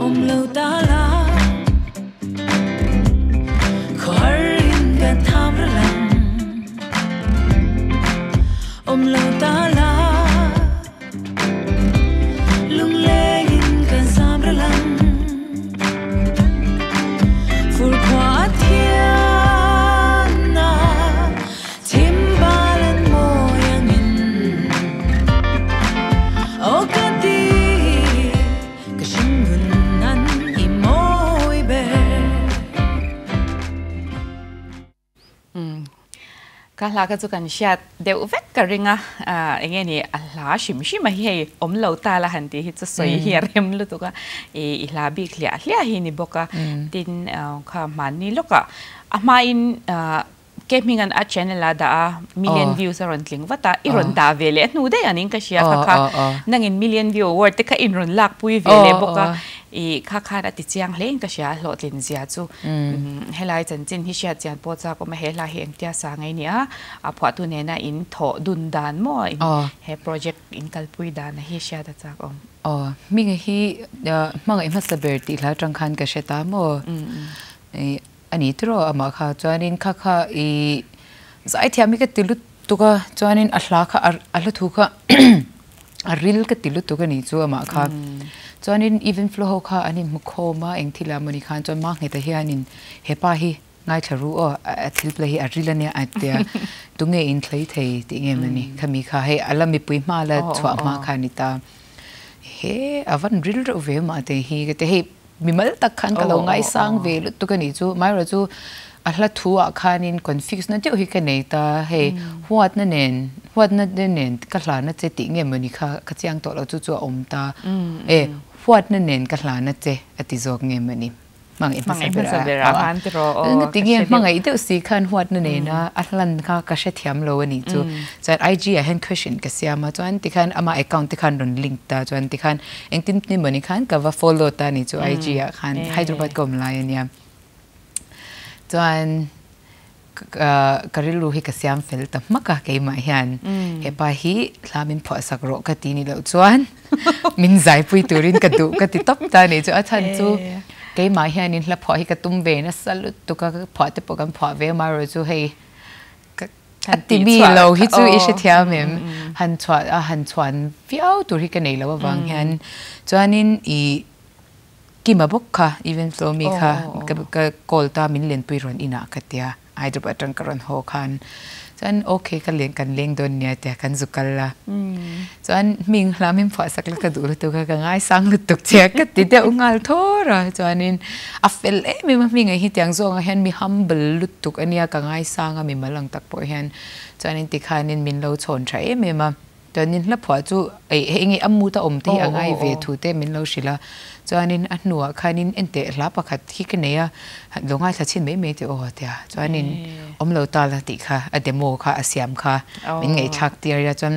Speaker 3: Awm lo ta la Khawhar in ka tham ra lang Awm lo ta la Lungleng in ka zam ra lang Fur khua thian na Thim bal an mawi angin Aw ka ti ka hringnun nan i mawi ber.
Speaker 1: Ka hla kha chu kan hriat deuh vek ka ring a, eng nge ni a hla hrim hrim a hi hei awm lo ta la han tih hi chu sawi hi a rem lutuk a, i hla bik hliah hliah hi ni bawk a, tin kha hmanni lawkah a hmain Ke hminga'n a channel a dah a, million views a rawn tling vat a, i rawn dah ve leh a hnu daih ang in ka hria kha kha nangin million view award te kha in rawn lak pui ve leh bawk a, i kha khan a ti chiang hle in ka hria a hlawhtlin zia chu helai chanchin hi hriat chian pawh chak awm a, he hla hi engtia sa ngei nia a phuahtu nena in thawh dun dan maw in he project in kalpui dan a hi hriat a chak awm.
Speaker 2: Aw, hminga hi hmangaih hmasa ber tih hla atang khan ka hre ta maw? A ni tiraw amah kha chuanin kha kha i zaithiam hi ka ti lutuk a chuanin a hla kha a hla thu kha a ril ka ti lutuk a ni chu amah kha chuanin even flow ho kha an inhmu khawm a eng thil ah mawni khan chuan Mangheta hianin hepa hi ngaithla ru aw a thil play hi a ril ania a tia tunge in thlei thei tih nge mawni khami kha hei a la mipui hma la chhuah hma kha a ni ta he a van ril reuh ve mah te hi ka ti hei Mimal tak khan ka lo ngaisang ve lutuk a nih chu. Amaherawh chu a hla thu ah khanin confuse na deuh hi ka nei ta. Hei huatna nen huatna te nen ka hlana che tih nge mawni kha ka chiang tawh lo chu chu a awm ta. E huatna nen ka hlana che a ti zawk nge mawni. Hmangaih hmasa ber a ti nge hmangaih deuh si khan huatna nena a hlan kha ka hrethiam lo a nih chu. Chuan IG ah hian question ka siam a chuan tikhan ama account te khan rawn link ta chuan tikhan Engtin ni mawni khan ka va follow ta ni chu IG ah khan Hyderabad ka awm lai ania. Chuan ka rilru hi ka siam fel ta hmak a keimah hian hepa hi hla min phuah sak rawh ka ti ni loh chuan min zaipui turin ka duh ka ti tawp ta ni chu a chhan chu keimah hianin hla phuah hi ka tum ve nasa lutuk a phuah te pawh kan phuah ve amaherawh chu hei A ti mi lo hi chu i hrethiam em? Han chhuah a han chhuan viau tur hi ka nei lo avang hian chuanin i Kima bawk kha even flow mi kha ka call ta min lenpui rawn inah ka tia Hyderabad atang ka rawn haw khan chuan okay ka len kan leng dawn nia tia kan zu kal a chuan hming hla min phuah sak la ka duh lutuk a ka ngaisang lutuk che a ka ti deuh nghal thawr a chuanin A fel em em a hmingah hi tiang zawngah hian mi humble lutuk a nia ka ngaisang a mimal ang tak pawh hian chuanin tikhanin min lo chhawn tha em em a chuanin hla phuah chu eih hei nge a mood a awm te hi a ngai ve thu te min lo hrilh a chuanin a hnuah khanin enteh hla pakhat hi ka nei a lo ngaithla chhin mai mai teh aw tia chuanin awm lo ta la tih kha a demo kha a siam kha min ngaihthlak tir a chuan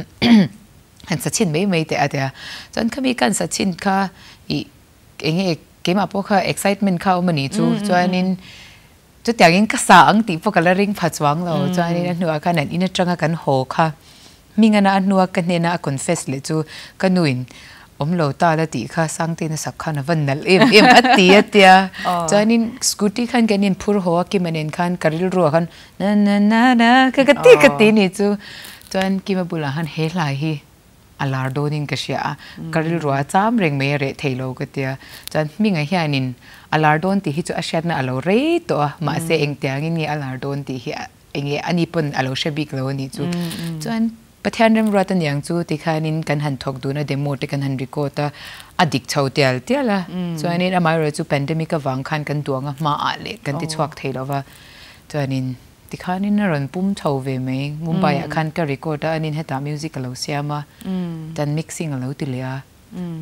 Speaker 2: han sa chhin mai mai teh a tia chuan khami ka han sa chhin kha ih Eng nge keimah pawh kha excitement kha a awm a nih chu chuanin chutiangin ka sa ang tih pawh ka la ring pha chuang lo chuanin a hnuah khan an in atanga kan haw kha hming ana a hnua ka hnena a confess leh chu ka nuin awm lo ta la tih kha Sangtein a sak khan a va nalh em em a ti a tia chuanin scooty khan kan inphur haw a Kima nen khan ka rilruah khan na na na na ka ti ka ti nih chu chuan Kima bulah khan he hlai hi. a lar dawnin ka hria a, ka rilru a cham reng mai a reh thei lo ka tia. Chuan hminga hianin a lar dawn tih hi chu a hriatna a lo rei tawh a, mahse engtiangin nge a lar dawn tih hi enge ani pawn a lo hre bik lo a nih chu. Chuan Pathian remruat aniang chu tikhanin kan han thawk dun a, demo te kan han record a, a dik chho tial tial a. Chuanin amaherawhchu chu pandemic avang khan kan duang a hmaah leh kan ti chhuak thei lo va. Chuanin tikhanin a rawn pum chho ve mai. Mumbai ah khan ka record a, anin hetah music a lo siam a, chuan mixing a lo ti leh a.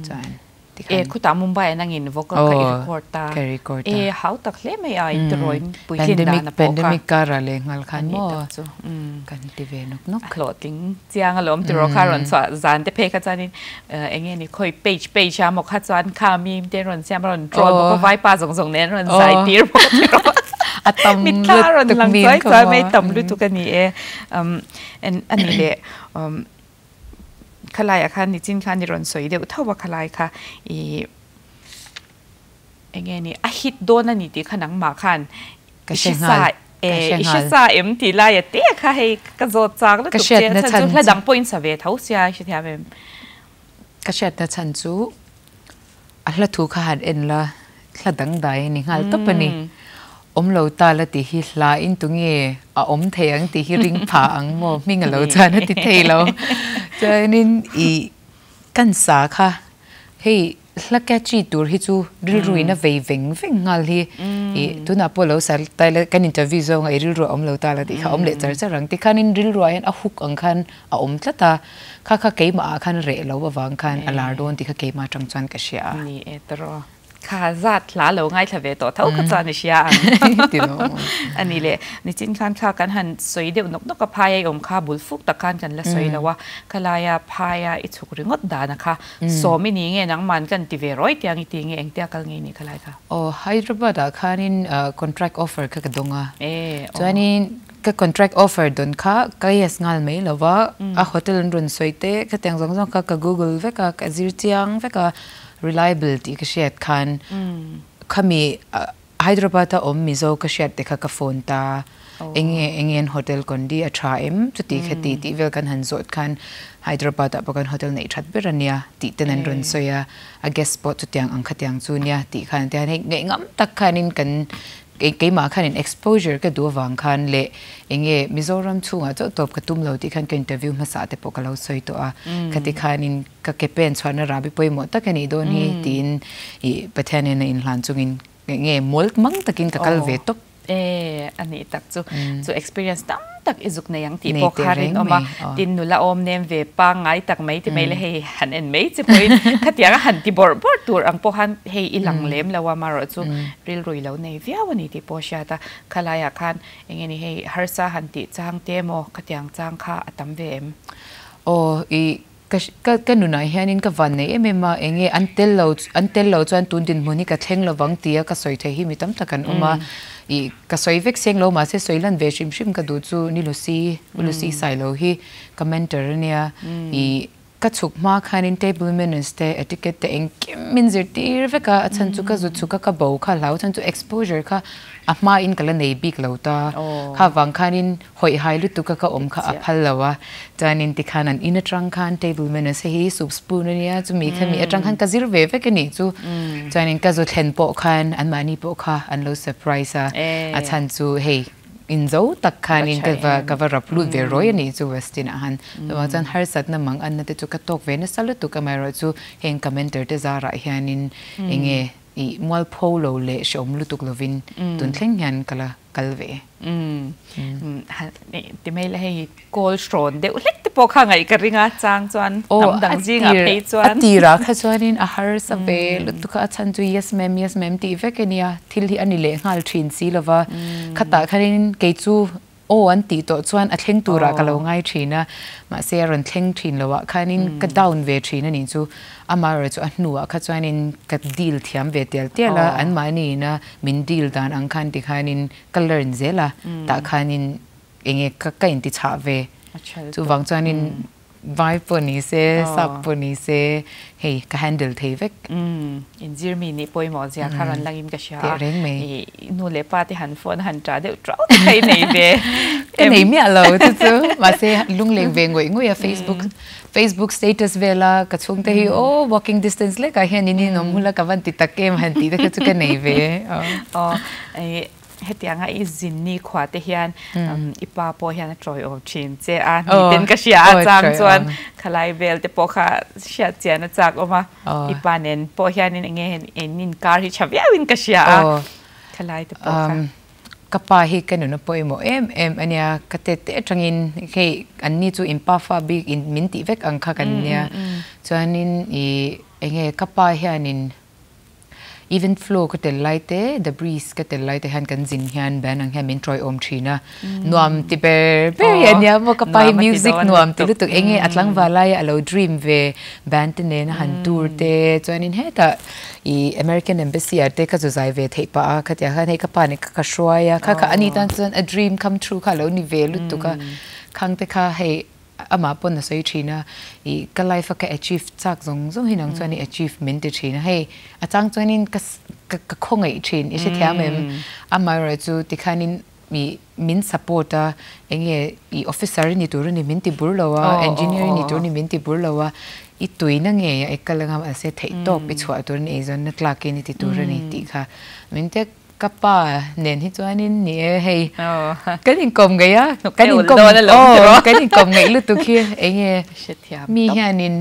Speaker 2: Chuan
Speaker 1: E khutah Mumbai ah nangin vocal kha i record ta.
Speaker 2: Ka record ta.
Speaker 1: E hau tak hle mai a in tirawi puitlin dan a pawh kha.
Speaker 2: Pandemic karah leh nghal khan maw kan ti ve nawk nawk.
Speaker 1: A hlawhtling chiang alawm tiraw kha rawn chhuah zan te phei kha chuanin eng nge ni khawi page page a maw kha chuan kha mi te rawn siam a rawn troll bawk a vaipa zawng zawng nen rawn zai tir bawk a tiraw.
Speaker 2: A tam
Speaker 1: Mitthla a rawn lang chuai chuai mai tam lutuk a ni e. A ni leh Khalaiah khan nichin khan i rawn sawi deuh tho a khalai kha i enge ni a hit dawn a ni tih kha nangmah khan
Speaker 2: i hre sa
Speaker 1: e i hre sa em tih laia te kha hei ka zawt chak lutuk che a chhan chu hla dang pawhin sa ve tho sia i hrethiam em?
Speaker 2: Ka hriatna chhan chu A hla thu kha han en la, hla dangdai a ni nghal tawp a ni. Awm lo ta la tih hi hla in tunge a awm thei ang tih hi ring pha ang maw hming a lo chuan a ti thei lo. Chuanin i kan sa kha hei hla catchy tur hi chu rilru in a vei veng veng nghal hi i tunah pawh lo sa ta ila kan interview zawnga i rilru a awm lo ta la tih kha a awm leh char char ang. Tikhanin rilruah hian a hook ang khan a awm tlat a, kha kha keimah ah khan reh lo avang khan a lar dawn tih kha keimah atang chuan ka hria a.
Speaker 1: Ni e tawrh. Kha zat hla lo ngaithla ve tawh tho kha chuan i hria ang.
Speaker 2: Ti lo.
Speaker 1: A ni le, nichin khan kha kan han sawi deuh nawk nawk a, phai a i awm kha bul fuk tak khan kan la sawi lo a, khalaia phaia i chhuk ringawt dan a kha sawm i ni nge nangman kan ti ve rawi tiang i ti nge engtia kal nge ni khalai kha?
Speaker 2: Aw, Hyderabad ah khanin contract offer kha ka dawng a, chuanin Ka contract offer dawn kha ka yes nghal mai lo va, a hotel an rawn sawi te khatiang zawng zawng kha ka google vek a, ka zir chiang vek a, reliable tih ka hriat khan khami Hyderabad a awm Mizo ka hriat te kha ka phone ta, enge enge an hotel condi a tha em chuti khati tih vel kan han zawt khan Hyderabad ah pawh kan hotel neih that ber ania tih ten an rawn sawi a, a guest pawh chutiang ang khatiang chu nia tih khan tihian hei ngaihngam tak khanin kan Keimah khanin exposure ka duh avang khan leh enge Mizoram chhungah chauh tawp ka tum lo tih khan ka interview hmasa te pawh ka lo sawi tawh a. Khati khanin ka ke pen chhuahna rabi pawimawh tak a nih dawn hi tiin ih Pathianin a inhlan chungin enge mawl mang takin ka kal ve tawp.
Speaker 1: E a nih tak chu chu experience tam tak i zuk nei ang tih pawh kha rinawm a, tin nula awm nem ve pangngai tak mai ti mai le hei han en mai che pawhin khatiang a han ti bawrh bawrh tur ang pawh khan hei i lang lem lo a marawh chu rilrui lo nei viau a ni tih pawh a hriat a, khalaiah khan eng nge ni hei harsa han tih chang te emaw khatiang chang kha a tam ve em?
Speaker 2: Aw i Ka ka ka nunah hianin ka van nei em em a, eng nge an tel lo an tel lo chuan tun dinhmun hi ka thleng lovang tia ka sawi theih hi mi tam tak an awm a, ih ka sawi vek seng lo mahse sawi lan ve hrim hrim ka duh chu ni Lucy u Lucy Sailo hi ka mentor ania, ih ka chhuk hma khanin table manners te etiquette te engkim min zirtir vek a, a chhan chu ka zut chhuk a ka bo kha hlau chhan chu exposure kha a hmain ka la nei bik lo ta, kha vang khanin Hawih hai lutuk a ka awm kha a phal lo a, chuanin tikhan an in atang khan table manners hei hi soup spoon a nia, chumi kha mi atang khan ka zir ve vek a nih chu. Chuanin ka zu thlen pawh khan anmahni pawh kha an lo surprise a, a chhan chu hei inzo tak khanin ka va ka va rap lut ve rawi a nih chu Westin ah khan. Chuvang chuan harsatna mang anna te chu ka tawk ve nasa lutuk amaherawhchu heng ka mentor te zarah hianin enge I mualpho lo leh hreawm lutuk lovin tun thleng hian ka la kal ve.
Speaker 1: Ti mai la hei call hrawn deuh hlek te pawh kha ngaih ka ring a chang chuan hnam dang zingah phei chuan.
Speaker 2: A tirah kha chuanin a harsa ve lutuk a, a chhan chu yes ma'am yes ma'am tih vek a nia, thil hi a ni leh nghal thin si lova, khatah khanin kei chu Aw an tih tawh chuan a thleng turah ka lo ngai thin a, mahse a rawn thleng thin lo ah khanin ka down ve thin a nih chu. Amaherawhchu chu a hnuah kha chuanin ka deal thiam ve tial tial a, anmahni ina min deal dan ang khan tikhanin ka learn zel a, tah khanin enge ka ka inti chhah ve. Chuvang chuanin. Vai pawh ni se, sap pawh ni se, hei ka handle thei vek.
Speaker 1: Umm, inzir mi nih pawimawh zia kha rawn langin ka hria a.
Speaker 2: Tehreng mai.
Speaker 1: I nu leh pa te han phone a han ṭah deuh ṭau te kha i nei ve
Speaker 2: Ka nei miah lo chu chu. Mahse lungleng ve ngawih ngawih a Facebook Facebook status vela ka chhungte hi aw walking distance lekah hian in inawm hula ka van ti tak em han tih te kha chu ka nei ve.
Speaker 1: Aw, i Hetianga i zin ni khua te hian i pa pawh hian a tawiawm thin che a, ni ten ka hria a chang chuan khalai vel te pawh kha hriat chian a chak awm a, i pa nen pawh hianin eng nge in inkar hi tha viauin ka hria a, khalai te pawh kha.
Speaker 2: Ka pa hi ka nuna pawimawh em em a nia, ka tet te atangin hei an ni chu in pa fa bik in min tih vek ang kha kan nia, chuanin i eng nge ka pa hianin Even flow ka tel lai te, the breeze ka tel lai te hian kan zin hian band ang hian min tawiawm thin a. Nuam ti ber ber hi a nia maw ka pa hi music nuam ti lutuk eng nge a tlangval laia a lo dream ve band te nena han tour te chuanin hetah i American Embassy ah te ka zu zai ve theih pah a khatiang khan hei ka pa nen ka ka hruai a kha kha ani tan chuan a dream come true kha a lo ni ve lutuk a khang te kha hei Amah pawn a sawi thin a, ih ka life a ka achieve chak zawng zawng hi nang chuan i achieve min ti thin a, hei a chang chuanin ka ka khawngaih thin i hrethiam em? Amaherawh chu tikhanin ih min support a, eng nge ih officer i ni tur a ni min ti bur lo a, engineer i ni tur a ni min ti bur lo a, i tuina ngei a i kal anga mahse theihtawp i chhuah tur a ni, eizawnna tlakin i ti tur a ni tih kha min tia. Ka pa nen hi chuanin ni e hei kan inkawm ngei a, kan inkawm aw kan inkawm ngei lutuk hi eng nge mi hianin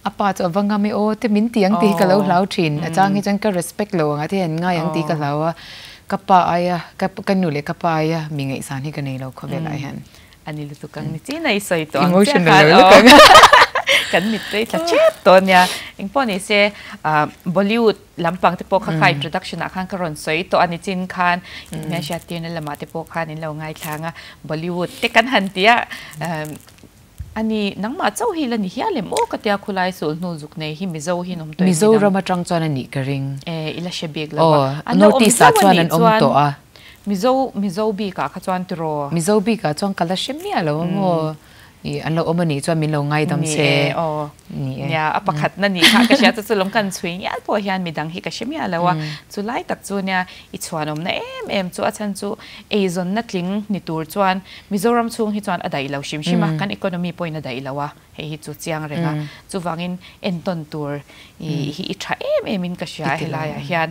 Speaker 2: a pa chu a va ngam e aw te min ti ang tih hi ka lo hlau thin a chang hi chuan ka respect lo ang a te hian ngai ang tih ka hlau a ka pa aia ka nu leh ka pa aia mi ngaihsan hi ka nei lo khawvelah hian.
Speaker 1: A ni lutuk ang ni chin a i sawi tawh ang chiah khan aw kan mittui tla tep tawh a nia. Engpawh ni se Bollywood lampang te pawh kha kha introduction ah khan ka rawn sawi tawh a ni chin khan inhmel hriat tirna lamah te pawh khan in lo ngaithlang a Bollywood te kan han ti a a ni nangmah chauh hi la ni hial em aw ka tia khulai sulhnu zuk nei hi Mizo hi an awm tawh em ni dang.
Speaker 2: Mizoram atang chuan a nih ka ring.
Speaker 1: E i la hre bik lo a. An lo awm hlauh a nih chuan Mizo Mizo bikah kha chuan tiraw?
Speaker 2: Mizo bikah chuan ka la hre miah lo a maw? Ih an lo awm a nih chuan min lo ngaidam
Speaker 1: se. Ni e aw. Ni e. Nia a pakhatna nih kha ka hria chu chu lawm kan chhui ngial pawh hian midang hi ka hre miah lo a. Chu lai tak chu nia i chhuanawmna em em chu a chhan chu eizawnna tling ni tur chuan Mizoram chhung hi chuan a daih lo hrim hrim a, kan economy pawhin a daih lo a, hei hi chu chiang reng a. Chuvangin entawn tur hi i tha em em in ka hria a helaiah hian.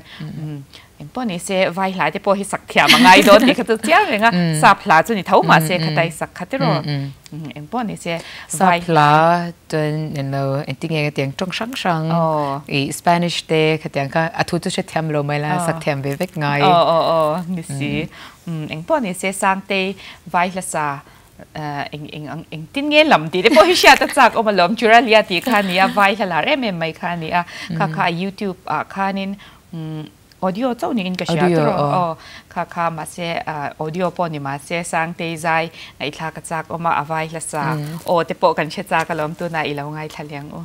Speaker 1: Engpawh ni se vai hla te pawh hi sak thiam a ngai dawn tih kha chu chiang reng a, sap hla chu ni tho mah se khatai sak kha tiraw. Engpawh ni se
Speaker 2: vai hla. Sap hla chuan englo engtin nge ka tiang tawng hrang hrang ih Spanish te khatiang kha a thu chu hre thiam lo mai la sak thiam ve vek ngai.
Speaker 1: Aw aw aw ni si. Engpawh ni se Sangtei vai hla sa eng eng ang engtin nge lam tih te pawh hi hriat a chak awm alawm Churalia tih kha a ni a vai hla lar em em mai kha a ni a kha kha YouTube ah khanin Audio chauh niin ka hria tawh aw. Kha kha mahse audio pawh ni mahse Sangtei zai ngaihthlak a chak awm a, a vai hlasa aw te pawh kan hre chak alawm tunah i lo ngaithla liang u.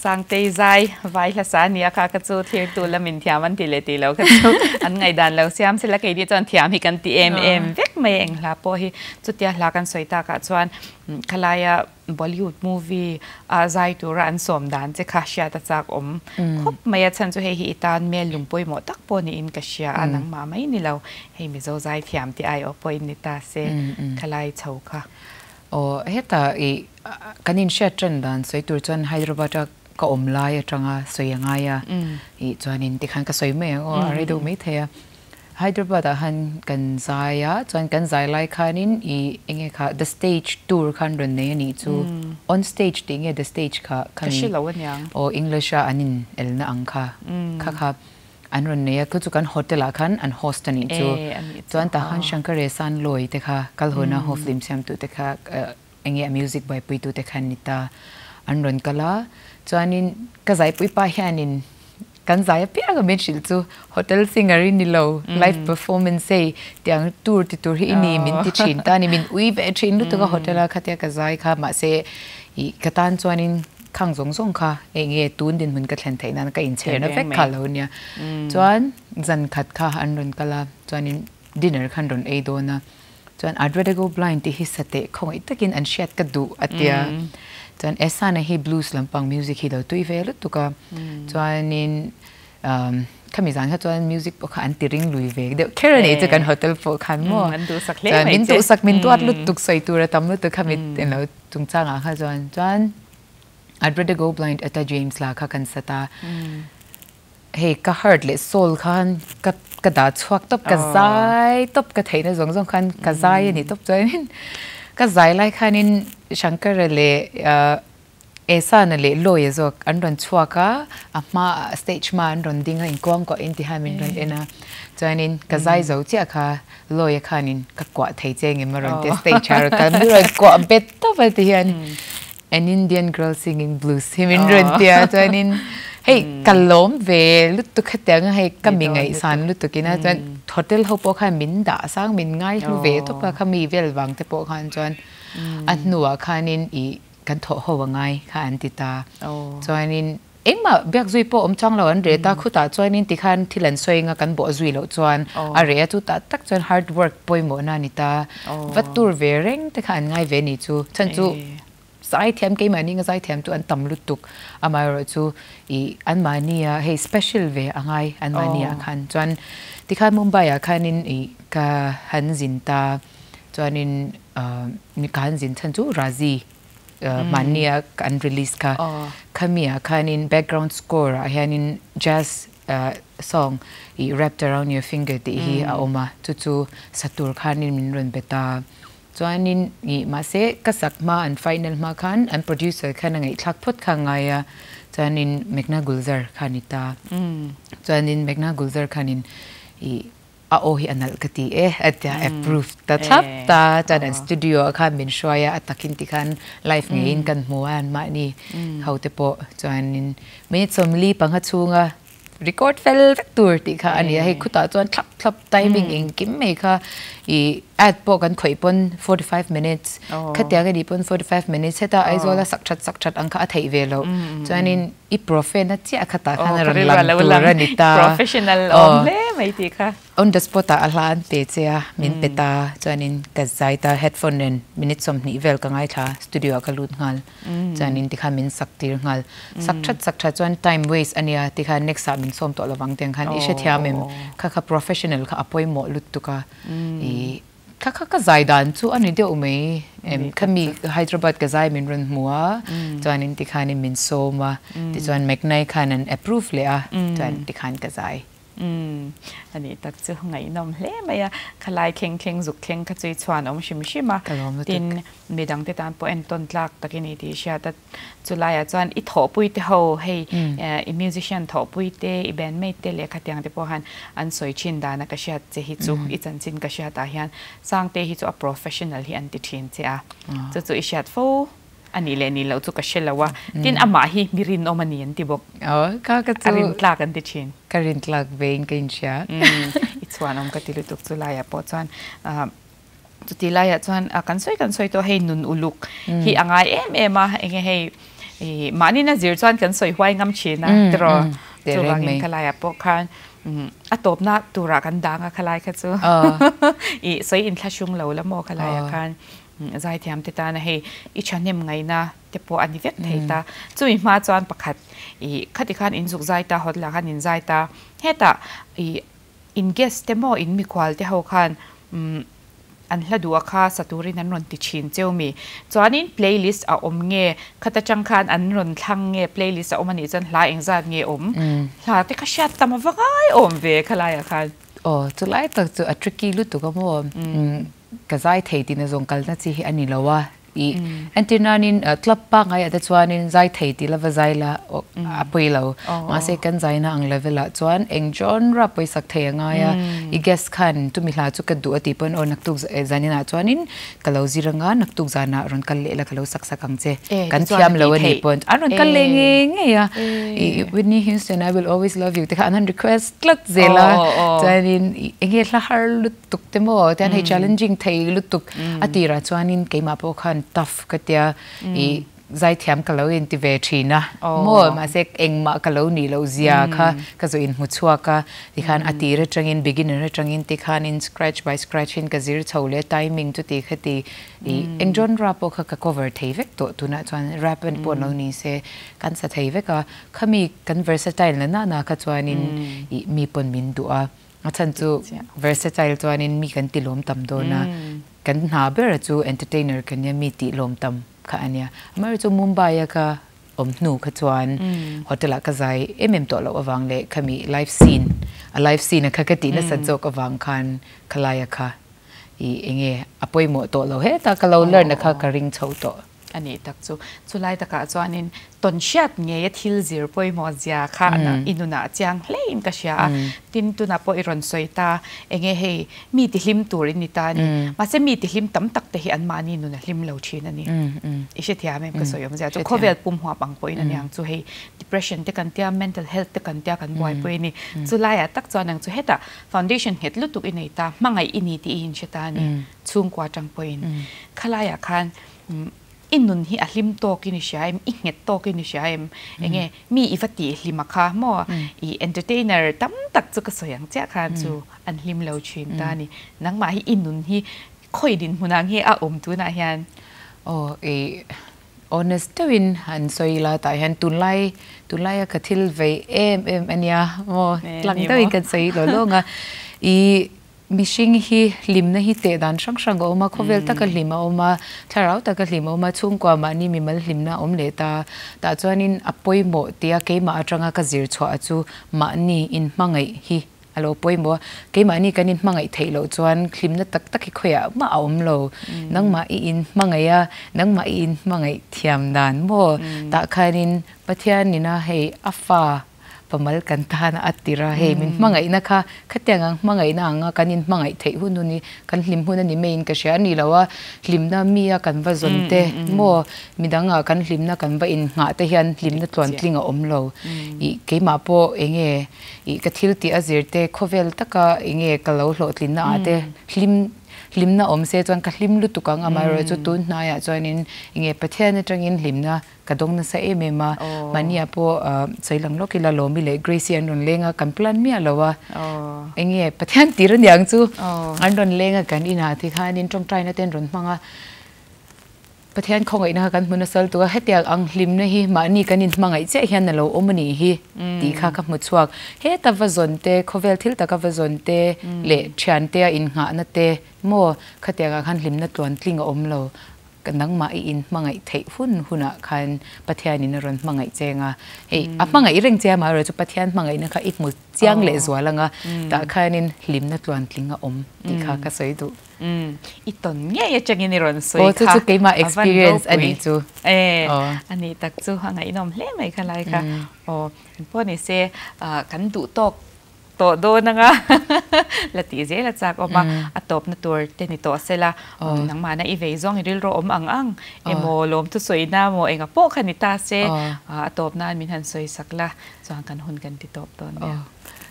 Speaker 1: Sangtei zai vai hlasa a nia kha ka chu thirtu lamin thiam an ti leh tih lo kha chu an ngaihdan lo siam sela keini chuan thiam hi kan ti em em vek mai a eng hla pawh hi chutia hla kan sawi takah chuan khalaia Bollywood movie a zai tura an sawm dan che kha hriat a chak awm khawp mai a chhan chu hei hi i tan mel lung pawimawh tak pawh niin ka hria a nangmah mai ni lo hei Mizo zai thiam tih aiawh pawhin ni ta se khalai chho kha.
Speaker 2: Aw heta i kan inhriat tan dan sawi tur chuan Hyderabad a ka awm lai atanga sawi a ngai a ih chuanin tikhan ka sawi mai ang aw a rei deuh mai thei a. Hyderabad ah khan kan zai a chuan kan zai lai khanin ih eng nge kha the stage tour khan rawn nei a nih chu on stage tih nge the stage kha
Speaker 1: kha mi
Speaker 2: aw English a an in elna ang kha kha kha an rawn nei a chu chu kan hotel ah khan an host a nih chu chuan tah khan Shankar Ehsaan Loy te kha kal hawna ho film siam tu te kha eng nge a music buaipui tu te khan ni ta an rawn kal a chuanin ka zaipui pa hianin Kan zai apiang a min hrilh chu hotel singer i ni lo, live performance hei tiang tour ti tur hi i ni min ti thin ta a ni, min ui ve thin lutuk a hotel a khatia ka zai kha mahse ih ka tan chuanin khang zawng zawng kha eng nge tun dinhmun ka thlen theih nan ka inchherna vek kha lo nia. Chuan zan khat kha an rawn kal a chuanin dinner kha an rawn ei dawn a chuan I'd rather go blind tih hi sateh khawngaih takin an hriat ka duh a tia chuan Ehsana hi blues lampang music hi lo tui ve lutuk a chuanin khami zan kha chuan music pawh kha an ti ring lui ve deuh kher a ni chu kan hotel pawh khan maw chuan min duhsak min duat lutuk sawi tur a tam lutuk khami eng lo chungchangah kha chuan chuan I'd rather go blind Etta James la kha kan sat a. Hei ka heart leh soul khan ka ka dah chhuak tawp ka zai tawp ka theihna zawng zawng khan ka zai a ni tawp chuanin ka zai lai khanin Shankara leh Ehsana leh Loya zawk an rawn chhuak a a hma stage hma an rawn ding a inkuang kuah in ti hian min rawn en a chuanin ka zai zo chiah kha Loya khanin ka kuah thei che engem a rawn ti a stage ah a rawn kal a min rawn kuah bet tawp a ti hian An Indian girl singing blues hi min rawn ti a chuanin hei ka lawm ve lutuk hetiang a hei ka mi ngaihsan lutuk in a chuan hotel ho pawh khan min dah sang min ngai hlu ve tawp a khami vel vang te pawh khan chuan a hnuah khanin ih kan thawh ho a ngai kha an ti ta chuanin Engmah biak zui pawh awm chang lo an reh ta, khutah chuanin tikhan thil an sawi anga kan bawh zui loh chuan a reh a, chutah tak chuan hard work pawimawhna a ni ta. Va tur ve reng te kha an ngai ve ni chu. Chhan chu zaithiam keimahni anga zaithiam chu an tam lutuk, amaherawhchu ih anmahnia hei special ve a ngai anmahniah khan. Chuan tikhan Mumbai-ah khanin ih ka han zin ta, chuanin ka han zin chhan chu Razi. Mahnia an release kha khami ah khanin background score ah hianin jazz song ih wrapped around your finger tih hi a awm a chu chu sa tur khanin min rawn bet a chuanin ih mahse ka sak hma an final hma khan an producer khan a ngaihthlak phawt kha a ngai a chuanin Meghna Gulzar kha a ni ta chuanin Meghna Gulzar khanin ih A aw hi a nalh ka ti e a tia approve ta thlap ta chuan an studio ah khan min hruai a a takin tikhan live ngeiin kan hmu a anmahni ho te pawh chuanin minute 45 chhunga record fel vek tur tih kha a ni a hei khutah chuan thlap thlap timing engkim mai kha ih ad pawh kan khawih pawn 45 minutes khatiang a nih pawn 45 minutes heta Aizawl a sak that sak that ang kha a theih ve loh chuanin I profe na chiah kha tah khan a rawn lang tur a ni ta.
Speaker 1: Professional awm hle mai tih kha.
Speaker 2: On the spot ah a hla an pe che a, min pe ta, chuanin ka zai ta headphone nen minute 20 vel ka ngaithla studio ah ka lut nghal. Chuanin tikhan min sak tir nghal. Sak that sak that chuan time waste a nia tikhan next ah min sawm tawh lovang tiang khan i hrethiam em kha kha professional kha a pawimawh lutuk a i Kha kha ka zai dan chu a ni deuh mai em khami Hyderabad ka zai min rawn hmu a chuanin tikhanin min sawm a tichuan McNay khan an approve leh a chuan tikhan ka zai.
Speaker 1: A nih tak chu ngaihnawm hle mai a, khalai thleng thleng zuk thleng kha chu i chhuan awm hrim hrim a, tin midangte tan pawh entawn tlak tak i ni tih hriat a. Chulaiah chuan i thawhpui te ho hei i musician thawhpui te i bandmate te leh khatiang te pawh han an sawi thin dana ka hriat che hi chu i chanchin ka hriatah hian Sangte hi chu a professional hi an ti thin che a chu chu i hriat fo a nih leh nih loh chu ka hre lo a tin amah hi mi rinawm a ni an ti bawk a rintlak an ti thin.
Speaker 2: Ka rintlak vein ka inhria.
Speaker 1: I chhuanawm ka ti lutuk chulaiah pawh chuan. Chuti laiah chuan kan sawi kan sawi tawh hei nun uluk hi a ngai em em a, enge hei I mahni na zir chuan kan sawi huai ngam thin a tiraw? Chuvangin khalaiah pawh khan a tawpna turah kan dang a khalai kha chu i sawi inthlahrung lo la maw khalaiah khan zaithiam te tana hei i thahnem ngaihna te pawh a ni vek thei ta. Chumi hma chuan pakhat i khati khan in zuk zai ta hotel ah khan in zai ta hetah i in guest te maw in mikhual te ho khan An hla duh a kha sa turin an rawn ti thin cheu mi. Chuanin playlist a awm nge? Khat atang khan an rawn thlang nge playlist a awm anih chuan hla engzat nge awm? Hla te kha hriat tam a va ngai awm ve khalaiah khan.
Speaker 2: Aw, chulai tak chu a tricky lutuk a maw? Ka zai thei tihna zawng kalna chi hi a ni lo a. I entir nanin club pangngai ah te chuanin zai thei tih lova zai la a pawi lo. Mahse kan zaina ang level ah chuan eng genre pawisak thei a ngai a. I guest khan tumi hla chu ka duh a tih pawn aw naktuk zanin ah chuanin ka lo zir anga naktuk zanah rawn kal leh la ka lo sak sak ang che. Kan thiam lo a nih pawn an rawn kal leh ngei ngei a. I Whitney Houston I will always love you te kha an han request tlat zel a. Chuanin enge hla har lut tuk te maw tian hei challenging thei lutuk a tirah chuanin keimah pawh khan tough ka tia i zaithiam ka lo inti ve thin a maw mahse engmah ka lo nih loh zia kha ka zawh inhmu chhuak a tikhan a tir atangin beginner atangin tikhanin scratch by scratch in ka zir chho leh timing chuti khati i eng genre pawh kha ka cover thei vek tawh tunah chuan rap en pawh lo ni se kan sa thei vek a khami kan versatile na nana kha chuanin i mi pawn min duh a. A chhan chu versatile chuanin mi kan ti lawm tam dawn a, kan hna ber chu entertainer ka nia mi tih lawm tam kha a nia. Amaherawhchu chu Mumbai a ka awm hnu kha chuan hotel ah ka zai em em tawh loh avang leh khami live scene a live scene a kha ka tih nasat zawk avang khan khalaia kha i enge a pawimawh tawh lo heta ka lo learn a kha ka ring chho tawh.
Speaker 1: A nih tak chu. Chulai takah chuanin tawnhriat ngeia thil zir pawimawh zia kha i nunah chiang hlein ka hria a. Tin, tunah pawh i rawn sawi ta, enge hei mi tihlim tur in ni ta a ni. Mahse mi tihlim tam tak te hi anmahni nun a hlim lo thin a ni. I hrethiam em ka sawi awmzia chu. Khawvel pum huap ang pawhin a niang chu hei depression te kan tia, mental health te kan tia kan buaipui a ni. Chulaiah tak chuan ang chu hetah foundation nghet lutuk i nei ta, hmangaih i ni tih i inhre ta a ni. Chhungkua tang pawhin khalaiah khan I nun hi a hlim tawkin i hria em? I nghet tawkin i hria em? Enge mi i va tih hlim a kha maw? I entertainer tam tak chu ka sawi ang chiah khan chu an hlim lo thin ta a ni. Nangmah hi i nun hi khawi dinhmun ang hi a awm tunah hian?
Speaker 2: Aw i honest deuhin han sawi ila tah hian tunlai tunlaia ka thil vei em em a nia maw? Tlang deuhin kan sawi lawng lawng a. I Mihring hi hlimna hi teh dan hrang hrang a awm a, khawvel taka hlim a awm a, thlarau taka hlim a awm a, chhungkua mahni mimal hlimna a awm leh ta. Tah chuanin a pawimawh tia keimah atanga ka zir chhuah chu mahni inhmangaih hi a lo pawimawh a. Keimahni kan inhmangaih theih loh chuan hlimna tak tak hi khawiah mah a awm lo. Nangmah i inhmangaih a, nangmah i inhmangaih thiam dan maw? Tah khanin Pathianina hei a fa Pamal kan tan a tir a, hei min hmangaihna kha khatiang ang hmangaihna anga kan inhmangaih theih hun hun hi kan hlim hun a ni maiin ka hria a ni lo a, hlimna mi a kan va zawn te maw midangah kan hlimna kan va innghah te hian hlimna tluantling a awm lo. Ih keimah pawh enge ih ka thil tih a zir te khawvel taka enge ka lo hlawhtlinna ah te hlim hlimna awm se chuan ka hlim lutuk ang amaherawhchu tun hnaiah chuanin enge Pathian atangin hlimna Ka dawng nasa em em a, mahniah pawh sawi lang lawk ila Lawmi leh Grace hi an rawn leng a, kan plan miah lo a, enge Pathian tir aniang chu an rawn leng a kan inah tikhanin tawngtaina te an rawn hmang a, Pathian khawngaihna kha kan hmu nasa lutuk a, hetiang ang hlimna hi mahni kan inhmangaih chiah hian a lo awm a nih hi tih kha ka hmu chhuak. Heta va zawn te, khawvel thil taka va zawn te leh thiante a innghahna te maw khatiangah khan hlimna tluantling a awm lo. Ka nangmah i in hmangaih theih hun hunah khan Pathianin a rawn hmangaih che anga, hei a hmangaih reng che a mahrawh chu Pathian hmangaihna kha i hmu chiang leh zual anga, tah khanin hlimna tluantling a awm tih kha ka sawi duh.
Speaker 1: I tawn ngei atangin i rawn sawi kha.
Speaker 2: Aw chu chu keimah experience a nih chu.
Speaker 1: A nih tak chu a ngaihnawm hle mai kha lai kha. Aw engpawh ni se kan duh tawk tawh dawn anga la tih zel a chak awm a, a tawpna tur te ni tawh sela nangmahna i vei zawng i rilru awm ang ang emaw lawm thusawina emaw enga pawh kha ni ta se a tawp nan min han sawi sak la chuan kan hun kan ti tawp dawn nia.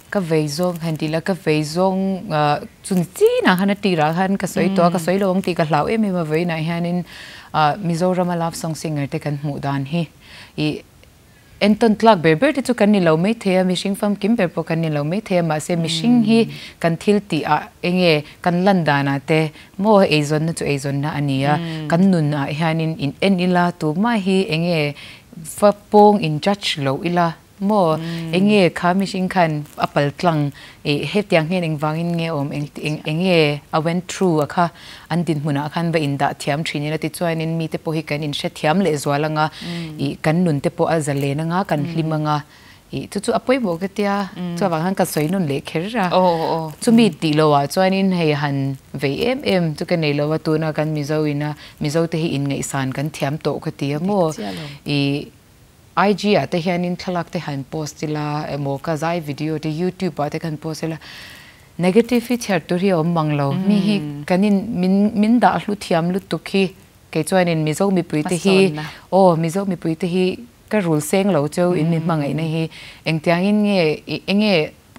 Speaker 2: Ka vei zawng han tih la, ka vei zawng chun chinah khan a tirah khan ka sawi tawh a, ka sawi lo ang tih ka hlau em em a, vawiinah hianin Mizorama love song singer te kan hmuh dan hi ih entawn tlak ber ber te chu kan ni lo maithei a, mihring famkim ber pawh kan ni lo maithei a, mahse mihring hi kan thil tih ah enge kan lan danah te maw eizawnna chu eizawnna a ni a, kan nunah hianin in en ila tumah hi enge va pawng in judge loh ila. Maw? Enge kha mihring khan a pal tlang ih hetiang hian engvangin nge awm eng eng enge a went through a kha an dinhmunah khan va indah thiam thin ila tichuanin mite pawh hi kan inhrethiam leh zual anga ih kan nun te pawh a zalen anga kan hlim anga ih chu chu a pawimawh ka tia chuvang khan ka sawi nawn leh kher a chumi tih loh ah chuanin hei han vei em em chu ka nei lo a tuna kan Mizo ina Mizo te hi inngaihsan kan thiam tawh ka ti a maw ih IG ah te hianin thlalak te han post ila emaw ka zai video te YouTube ah te khan post ila negative hi chhiar tur hi a awm mang lo. Mi hi kan in min min dah hlu thiam lutuk hi kei chuanin Mizo mipui te hi aw Mizo mipui te hi ka rul seng lo cheu in mi hmangaihna hi engtiangin nge enge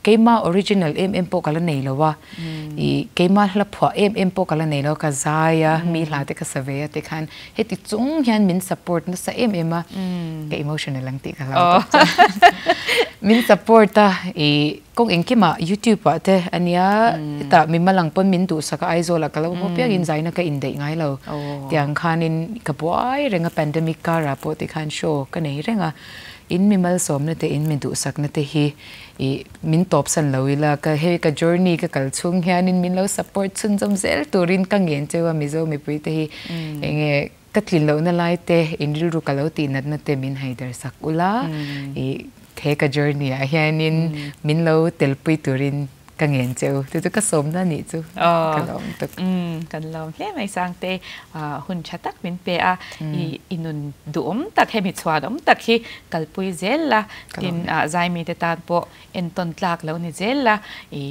Speaker 2: Keimah original em em pawh ka la nei lo a, i keimah hla phuah em em pawh ka la nei lo a, ka zai a, mi hla te ka sa ve a tikhan heti chung hian min support nasa em em a, ka emotional ang tih ka hlau tawp chuan min support a, i kawng engkimah youtube ah te ania hetah mimal ang pawn min duhsak a, Aizawl ah ka lo haw piangin zaina ka indaih ngai lo tiang khanin ka buai reng a, pandemic karah pawh tikhan show ka nei reng a, in mimal sawmna te in mi duhsakna te hi I min tawpsan lo ila ka hei ka journey ka kal chhung hianin min lo support chhunzawm zel turin ka ngen cheu a Mizo mipui te hi enge ka tlin lohna lai te in rilru ka lo tih natna te min haider sak ula i he ka journey ah hianin min lo telpui turin ka ngen cheu chu chu ka sawmna nih chu ka lawm tuk.
Speaker 1: Kan lawm hle mai Sangte hun tha tak min pe a i i nun duhawm tak hemi chhuanawm tak hi kalpui zel la tin zaimi te tan pawh entawn tlak lo ni zel la i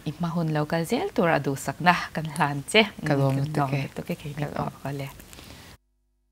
Speaker 1: i hma hun lo kal zel tur a duhsakna kan hlan che
Speaker 2: ka lawm lutuk e
Speaker 1: ka lawm lutuk e keini pawh awle.